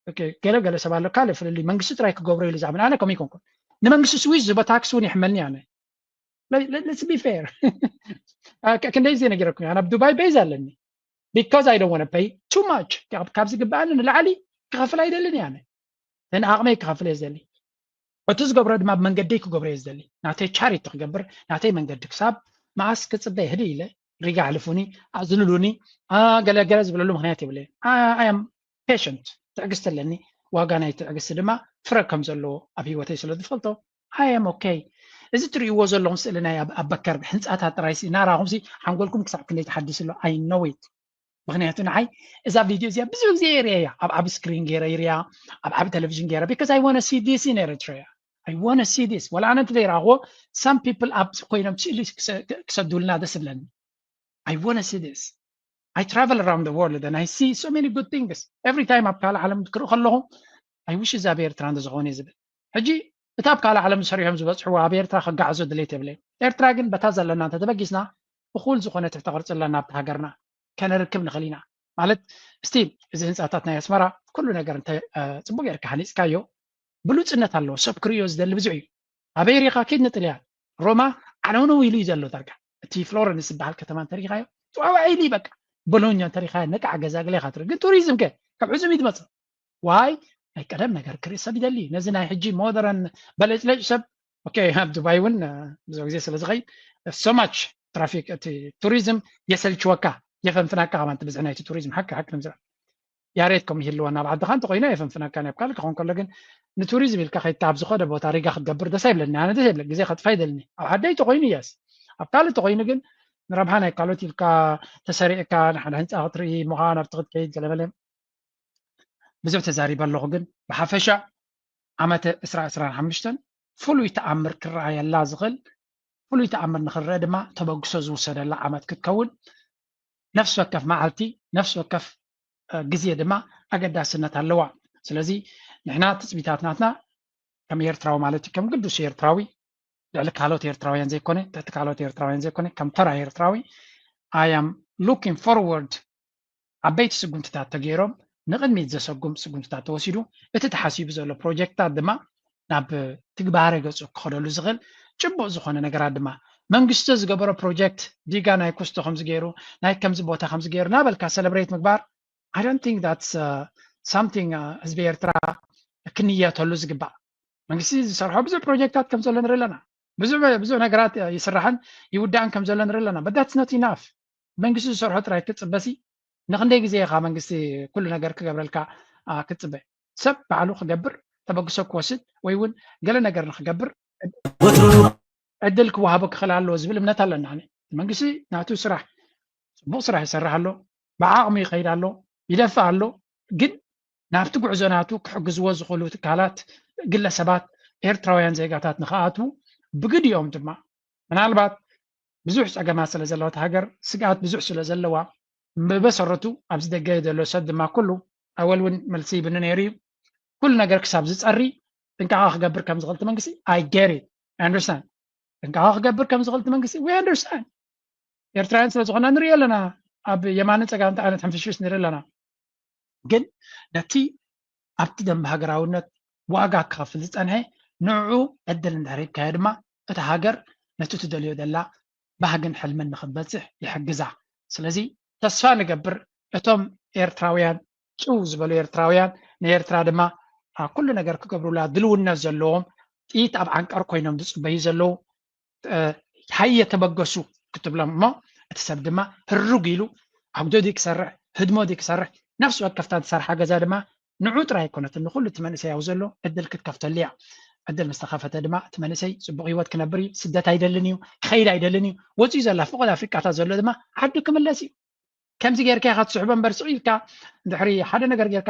ኦኬ፣ ገለ ገለ ሰብ ኣሎ ካልእ ፍልልይ መንግስቲ ጥራይ ክገብሮ ኢሉ ዝኣምን። ኣነ ከምኡ ኣይኮንኩን። ንመንግስቲ ስዊስ ዝህቦ ታክስ እውን ይሕመኒ ኣነ። Let- let- let's be fair። አ፣ ከ-፣ ክንደይ ግዜ ነጊረኩም እየ። ኣነ ኣብ ዱባይ ቤዝ ኣለኒ። Because I don't want to pay too much። ካብ-፣ ካብ ዝግባኣኒ ንላዕሊ ክኸፍል ኣይደልን እየ ኣነ። ንዓቕመይ ክኸፍል እየ ዝደሊ። እቲ ዝገብሮ ድማ ብመንገደይ ክገብሮ እየ ዝደሊ። ናተይ ቻሪቲ ክገብር፣ ናተይ መንገዲ ክሳብ መዓስ ክጽበ ህድእ ኢለ፣ ሪጋ ኣሕልፉኒ፣ ኣዝልሉኒ፣ አ፣ ገለ ገለ ዝብለሉ ምኽንያት የብለይን። I am patient፣ ትዕግስቲ ኣለኒ። ዋጋ ናይ ትዕግስቲ ድማ ፍረ ከም ዘለዎ ኣብ ህይወተይ ስለ ዝፈልጦ፣ I am okay። እዚ ትርእይዎ ዘለኹም ስእሊ ናይ ኣብ-፣ ኣብ በከር ህንጻታት ጥራይ ሲ እናራኹም ሲ ሓንጎልኩም ክሳብ ክንደይ ተሓዲሱ ኣሎ፣ I know it። ምኽንያቱ ንዓይ እዛ ቪድዮ እዚኣ ብዙሕ ግዜ ይርእያ፣ ኣብ ዓቢ ስክሪን ገይረ ይርእያ፣ ኣብ ዓቢ ቴሌቪዥን ገይረ፣ because I want to see this in Eritrea። I want to see this። ወላ ኣነ እንተ ዘይረኣኽዎ፣ some people ኣብ ኮይኖም ስእሊ ክሰ-፣ ክሰዱልና ደስ ይብለኒ። I want to see this። I travel around the world and I see so many good things። Every time ኣብ ካልእ ዓለም ክርኢ ከለኹ፣ I wish እዚ ኣብ ኤርትራ እንተዝኸውን እየ ዝብል። ሕጂ እታ ኣብ ካልእ ዓለም ዝሰርሖም ዝበጽሕዎ ኣብ ኤርትራ ከጋዕዞ ድሌት የብለይን። ኤርትራ ግን በታ ዘለና እንተተበጊስና፣ እኹል ዝኾነ ትሕተ ቅርጺ ኣለና ኣብቲ ሃገርና፣ ከነርክብ ንኽእል ኢና። ማለት፣ ስቲል እዚ ህንጻታት ናይ ኣስመራ፣ ኩሉ ነገር እንተ፣ እ፣ ጽቡቅ ጌርካ ሃኒጽካዮ፣ ብሉጽነት ኣለዎ። ሰብ ክርእዮ ዝደሊ ብዙሕ እዩ። ኣበይ ሪኻ? ኪድ ንጥልያን፣ ሮማ ዓነውነው ኢሉ እዩ ዘሎ ዳርጋ። እቲ ፍሎረንስ ዝበሃል ከተማ እንተሪኻዮ፣ ጽዋዋዕ ኢሉ እዩ በቃ። ቦሎኛ እንተሪኻዮ፣ ነቃዕ ገዛ ገለ ኢኻ ትርኢ። ግን ቱሪዝም ከ? ካብ ዕዙም እዩ ዝመጽእ። ዋይ? ናይ ቀደም ነገር ክርኢ ሰብ ይደሊ። ነዚ ናይ ሕጂ ሞደረን በለጭለጭ ሰብ፣ ኦኬ፣ ኣብ ዱባይ እውን፣ እ፣ ብዙሕ ግዜ ስለ ዝኸይድ፣ so much ትራፊክ፣ እቲ ቱሪዝም የሰልችወካ፣ የፈንፍናካ ከማን እቲ ብዝሒ ናይቲ ቱሪዝም። ሓቂ፣ ሓቂ ንምዝራብ። ያሬድ ከምኡ ይህልወና ኣብ ዓድኻ እንተኾይኑ የፈንፍነካን እዩ። ኣብ ካልእ ክኸውን ከሎ ግን ንቱሪዝም ኢልካ ከይድካ ኣብ ዝኾነ ቦታ ሪጋ ክትገብር ደስ ኣይብለኒ። ኣነ ደስ ኣይብለኒ። ግዜ ከጥፋ ኣይደልኒ። ኣብ ዓደይ ተኾይኑ የስ። ኣብ ካልእ ተኾይኑ ግን ንረብሓ ናይ ካልኦት ኢልካ ተሰሪዕካ ንሓደ ህንጻ ክትርኢ ምዃን ኣብቲ ክትከይድ ገለመለ ብዙሕ ተዛሪበ ኣለኹ። ግን ብሓፈሻ ዓመተ ዕስራ ዕስራን ሓሙሽተን ፍሉይ ተኣምር ክረኣየላ ዝኽእል፣ ፍሉይ ተኣምር ንኽንረአ ድማ ተበግሶ ዝውሰደላ ዓመት ክትከውን ነፍሲ ወከፍ መዓልቲ፣ ነፍሲ ወከፍ፣ እ፣ ግዜ ድማ ኣገዳስነት ኣለዋ። ስለዚ ንሕና ትጽቢታት ናትና ከም ኤርትራዊ ማለት እዩ፣ ከም ግዱስ ኤርትራዊ፣ ልዕሊ ካልኦት ኤርትራውያን ዘይኮነ፣ ትሕቲ ካልኦት ኤርትራውያን ዘይኮነ፣ ከም ተራ ኤርትራዊ፣ I am looking forward፣ ዓበይቲ ስጉምትታት ተገይሮም፣ ንቕድሚት ዘሰጉም ስጉምትታት ተወሲዱ፣ እቲ ተሓሲቡ ዘሎ ፕሮጀክትታት ድማ ናብ ትግባረ ገጹ ክኸደሉ ዝኽእል ጭቡጥ ዝኾነ ነገራት ድማ፣ መንግስቲ ዝገበሮ ፕሮጀክት ዲጋ ናይ ኩስቶ ከምዚ ገይሩ፣ ናይ ከምዚ ቦታ ከምዚ ገይሩ እናበልካ ሰለብሬት ምግባር፣ I don't think that's, uh, something, uh, ህዝቢ ኤርትራ ክንየተሉ ዝግባእ። መንግስቲ ዝሰርሖ ብዙሕ ፕሮጀክታት ከም ዘሎ ንርኢ ኣለና። ብዙሕ፣ ብዙሕ ነገራት ይስራሕን ይውዳእን ከም ዘሎ ንርኢ ኣለና። But that's not enough። መንግስቲ ዝሰርሖ ጥራይ ክትጽበሲ፣ ንኽንደይ ግዜ ኢኻ መንግስቲ ኩሉ ነገር ክገብረልካ፣ አ፣ ክትጽበ? ሰብ ባዕሉ ክገብር፣ ተበግሶ ክወስድ፣ ወይ እውን ገለ ነገር ንኽገብር ወትሩ ዕድል ክወሃቦ ክኽእል ኣለዎ ዝብል እምነት ኣለና። ኣነ መንግስቲ ናቱ ስራሕ፣ ጽቡቕ ስራሕ ይሰርሕ ኣሎ፣ ብዓቕሙ ይኸይድ ኣሎ፣ ይደፍእ ኣሎ። ግን ናብቲ ጉዕዞ ናቱ ክሕግዝዎ ዝኽእሉ ትካላት፣ ግለሰባት፣ ኤርትራውያን ዜጋታት ንኽኣትዉ፣ ብግዲኦም ድማ ምናልባት ብዙሕ ጸገማት ስለ ዘለዋ እታ ሃገር፣ ስግኣት ብዙሕ ስለ ዘለዋ፣ ብመሰረቱ ኣብዚ ደገ ዘሎ ሰብ ድማ ኩሉ ኣወል እውን መልሲ ይብኒ ነይሩ እዩ። ኩሉ ነገር ክሳብ ዝጸሪ ጥንቃቐ ክገብር ከም ዝኽእል እቲ መንግስቲ፣ I get it, I understand። ጥንቃቐ ክገብር ከም ዝኽእል እቲ መንግስቲ፣ we understand። ኤርትራውያን ስለ ዝኾና ንሪኦ ኣለና። ኣብ የማንን ጸጋምን እንታይ ዓይነት ሕንፍሽፍሽ ንርኢ ኣለና። ግን ነቲ ኣብቲ ደንበ ሃገራውነት ዋጋ ክኸፍል ዝጸንሐ ንዕኡ ዕድል እንድሕር ሂብካዮ ድማ እታ ሃገር ነቲ ትደልዮ ዘላ ባህግን ሕልምን ንኽትበጽሕ ይሕግዛ። ስለዚ ተስፋ ንገብር እቶም ኤርትራውያን፣ ጭው ዝበሉ ኤርትራውያን፣ ንኤርትራ ድማ፣ አ፣ ኩሉ ነገር ክገብሩላ ድልውነት ዘለዎም፣ ጥይት ኣብ ዓንቀር ኮይኖም ዝጽበዩ ዘለዉ፣ እ፣ ሃየ ተበገሱ ክትብሎም እሞ፣ እቲ ሰብ ድማ ህሩግ ኢሉ ኣጉዶ ድዩ ክሰርሕ፣ ህድሞ ድዩ ክሰርሕ፣ ነፍሲ ወከፍታ ዝሰርሓ ገዛ ድማ ንዑ ጥራይ ኣይኮነትን፣ ንኹሉ እቲ መንእሰይ ኣብ ዘሎ ዕድል ክትከፍተሉ እያ። ዕድል ምስ ተኸፈተ ድማ እቲ መንእሰይ ጽቡቕ ህይወት ክነብር እዩ። ስደት ኣይደልን እዩ፣ ክኸይድ ኣይደልን እዩ። ወጺኡ ዘላ ፍቑድ ኣፍሪቃታት ዘሎ ድማ ዓዱ ክምለስ እዩ። ከምዚ ጌርካ ኢኻ ትስሕቦ እምበር፣ ስቕ ኢልካ እንድሕሪ ሓደ ነገር ጌርካ፣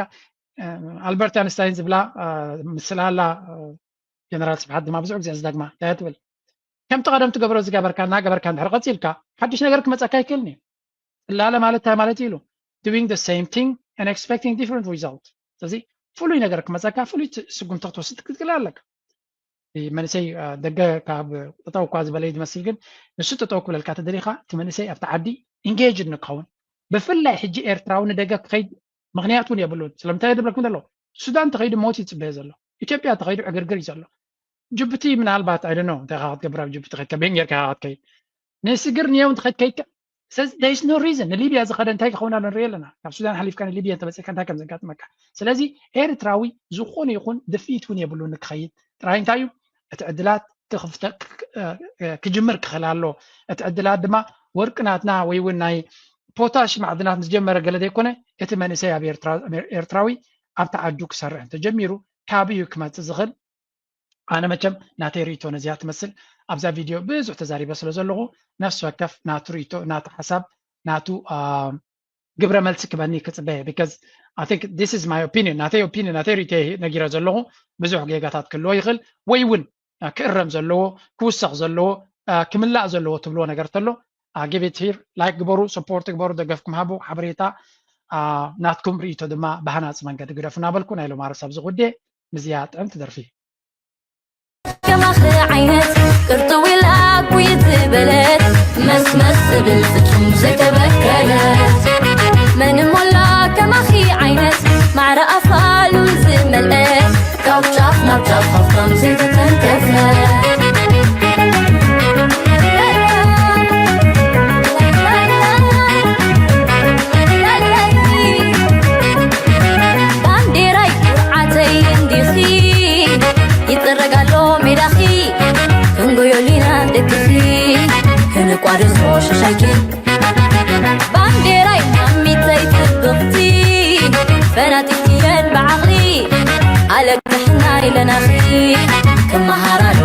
ኣልበርት ኣንስታይን ዝብላ ምስላ ኣላ፣ ጀነራል ስብሓት ድማ ብዙሕ ግዜ ዝደግማ እንታይ ትብል? ከምቲ ቀደም ትገብሮ ዝገበርካ እናገበርካ እንድሕር ቀፂልካ፣ ሓድሽ ነገር ክመፀካ ኣይክእልን እዩ። ፅላለ ማለት እንታይ ማለት እዩ ኢሉ? Doing the same thing and expecting different result። ስለዚ ፍሉይ ነገር ክመፀካ ፍሉይ ስጉምቲ ክትወስድ ክትክእል ኣለካ። መንእሰይ ደገ ካብ ጠጠው እኳ ዝበለ ዝመስል፣ ግን ንሱ ጠጠው ክብለልካ ተደሊኻ እቲ መንእሰይ ኣብቲ ዓዲ engaged ንክኸውን፣ ብፍላይ ሕጂ ኤርትራዊ ንደገ ክኸይድ ምክንያት እውን የብሉን። ስለምንታይ ድብለኩም ዘሎ? ሱዳን ተኸይዱ ሞት ይፅበየ ዘሎ፣ ኢትዮጵያ ተኸይዱ ዕግርግር እዩ ዘሎ። ጅቡቲ ምናልባት I don't know እንታይ ክትገብር ኣብ ጅቡቲ ከይድካ ቤን ጌርካ ክትከይድ ንስግር ንየው እንተኸይድ ከይድካ ስለዚ there is no reason ንሊብያ ዝኸደ እንታይ ክኸውን ኣሎ ንርኢ ኣለና። ካብ ሱዳን ሓሊፍካ ንሊብያ እንተመፅእካ እንታይ ከም ዘጋጥመካ። ስለዚ ኤርትራዊ ዝኾነ ይኹን ድፍኢት እውን የብሉ ንክኸይድ ጥራይ እንታይ እዩ እቲ ዕድላት ክጅምር ክኽእል ኣሎ። እቲ ዕድላት ድማ ወርቂ ናትና ወይ እውን ናይ ፖታሽ ማዕድናት ምስ ጀመረ ገለ ዘይኮነ እቲ መንእሰይ ኣብ ኤርትራዊ ኣብቲ ዓዱ ክሰርሕ እንተጀሚሩ ካብ እዩ ክመፅእ ዝኽእል። ኣነ መቸም ናተይ ርእቶ ነዚኣ ትመስል ኣብዛ ቪድዮ ብዙሕ ተዛሪበ ስለ ዘለኹ ነፍሲ ወከፍ ናቱ ርእቶ ናቱ ሓሳብ ናቱ ግብረ መልሲ ክበኒ ክፅበየ because I think this is my opinion ናተይ opinion ናተይ ርእቶ ነጊረ ዘለኹ። ብዙሕ ጌጋታት ክህልዎ ይኽእል ወይ እውን ክእረም ዘለዎ ክውሰኽ ዘለዎ ክምላእ ዘለዎ ትብልዎ ነገር ተሎ give it here like ግበሩ support ግበሩ ደገፍኩም ሃቡ ሓበሬታ ናትኩም ርእቶ ድማ ብሃናፂ መንገዲ ግደፉ እናበልኩ ናይ ሎማርስ ኣብዚ ጉዴ ምዝያ ጥዕምቲ ደርፊ ከማኺ ዓይነት ቅርጥው ኢላ ኩይት ዝበለት መስመስ ዝብል ፍጹም ዘይተበከለት መን እሞ ኣላ ከማኺ ዓይነት ማዕረ ኣፋሉ ዝመልአ ካብ ጫፍ ናብ ጫፍ ሃብታም ዘይተተንከፈ ባንዴራይ ኩርዓተይ እንዲኺ ይጥረግ ኣሎ ሜዳኺ ክንጎዮ ሊና ደቅኺ ክንቋደሶ ሸሻይኪ ባንዴራይ ማሚተይ ጽብቕቲ ፈናጢትየን ብዓቕሊ ኣለግሕና ኢለናኺ ክመሃራሉ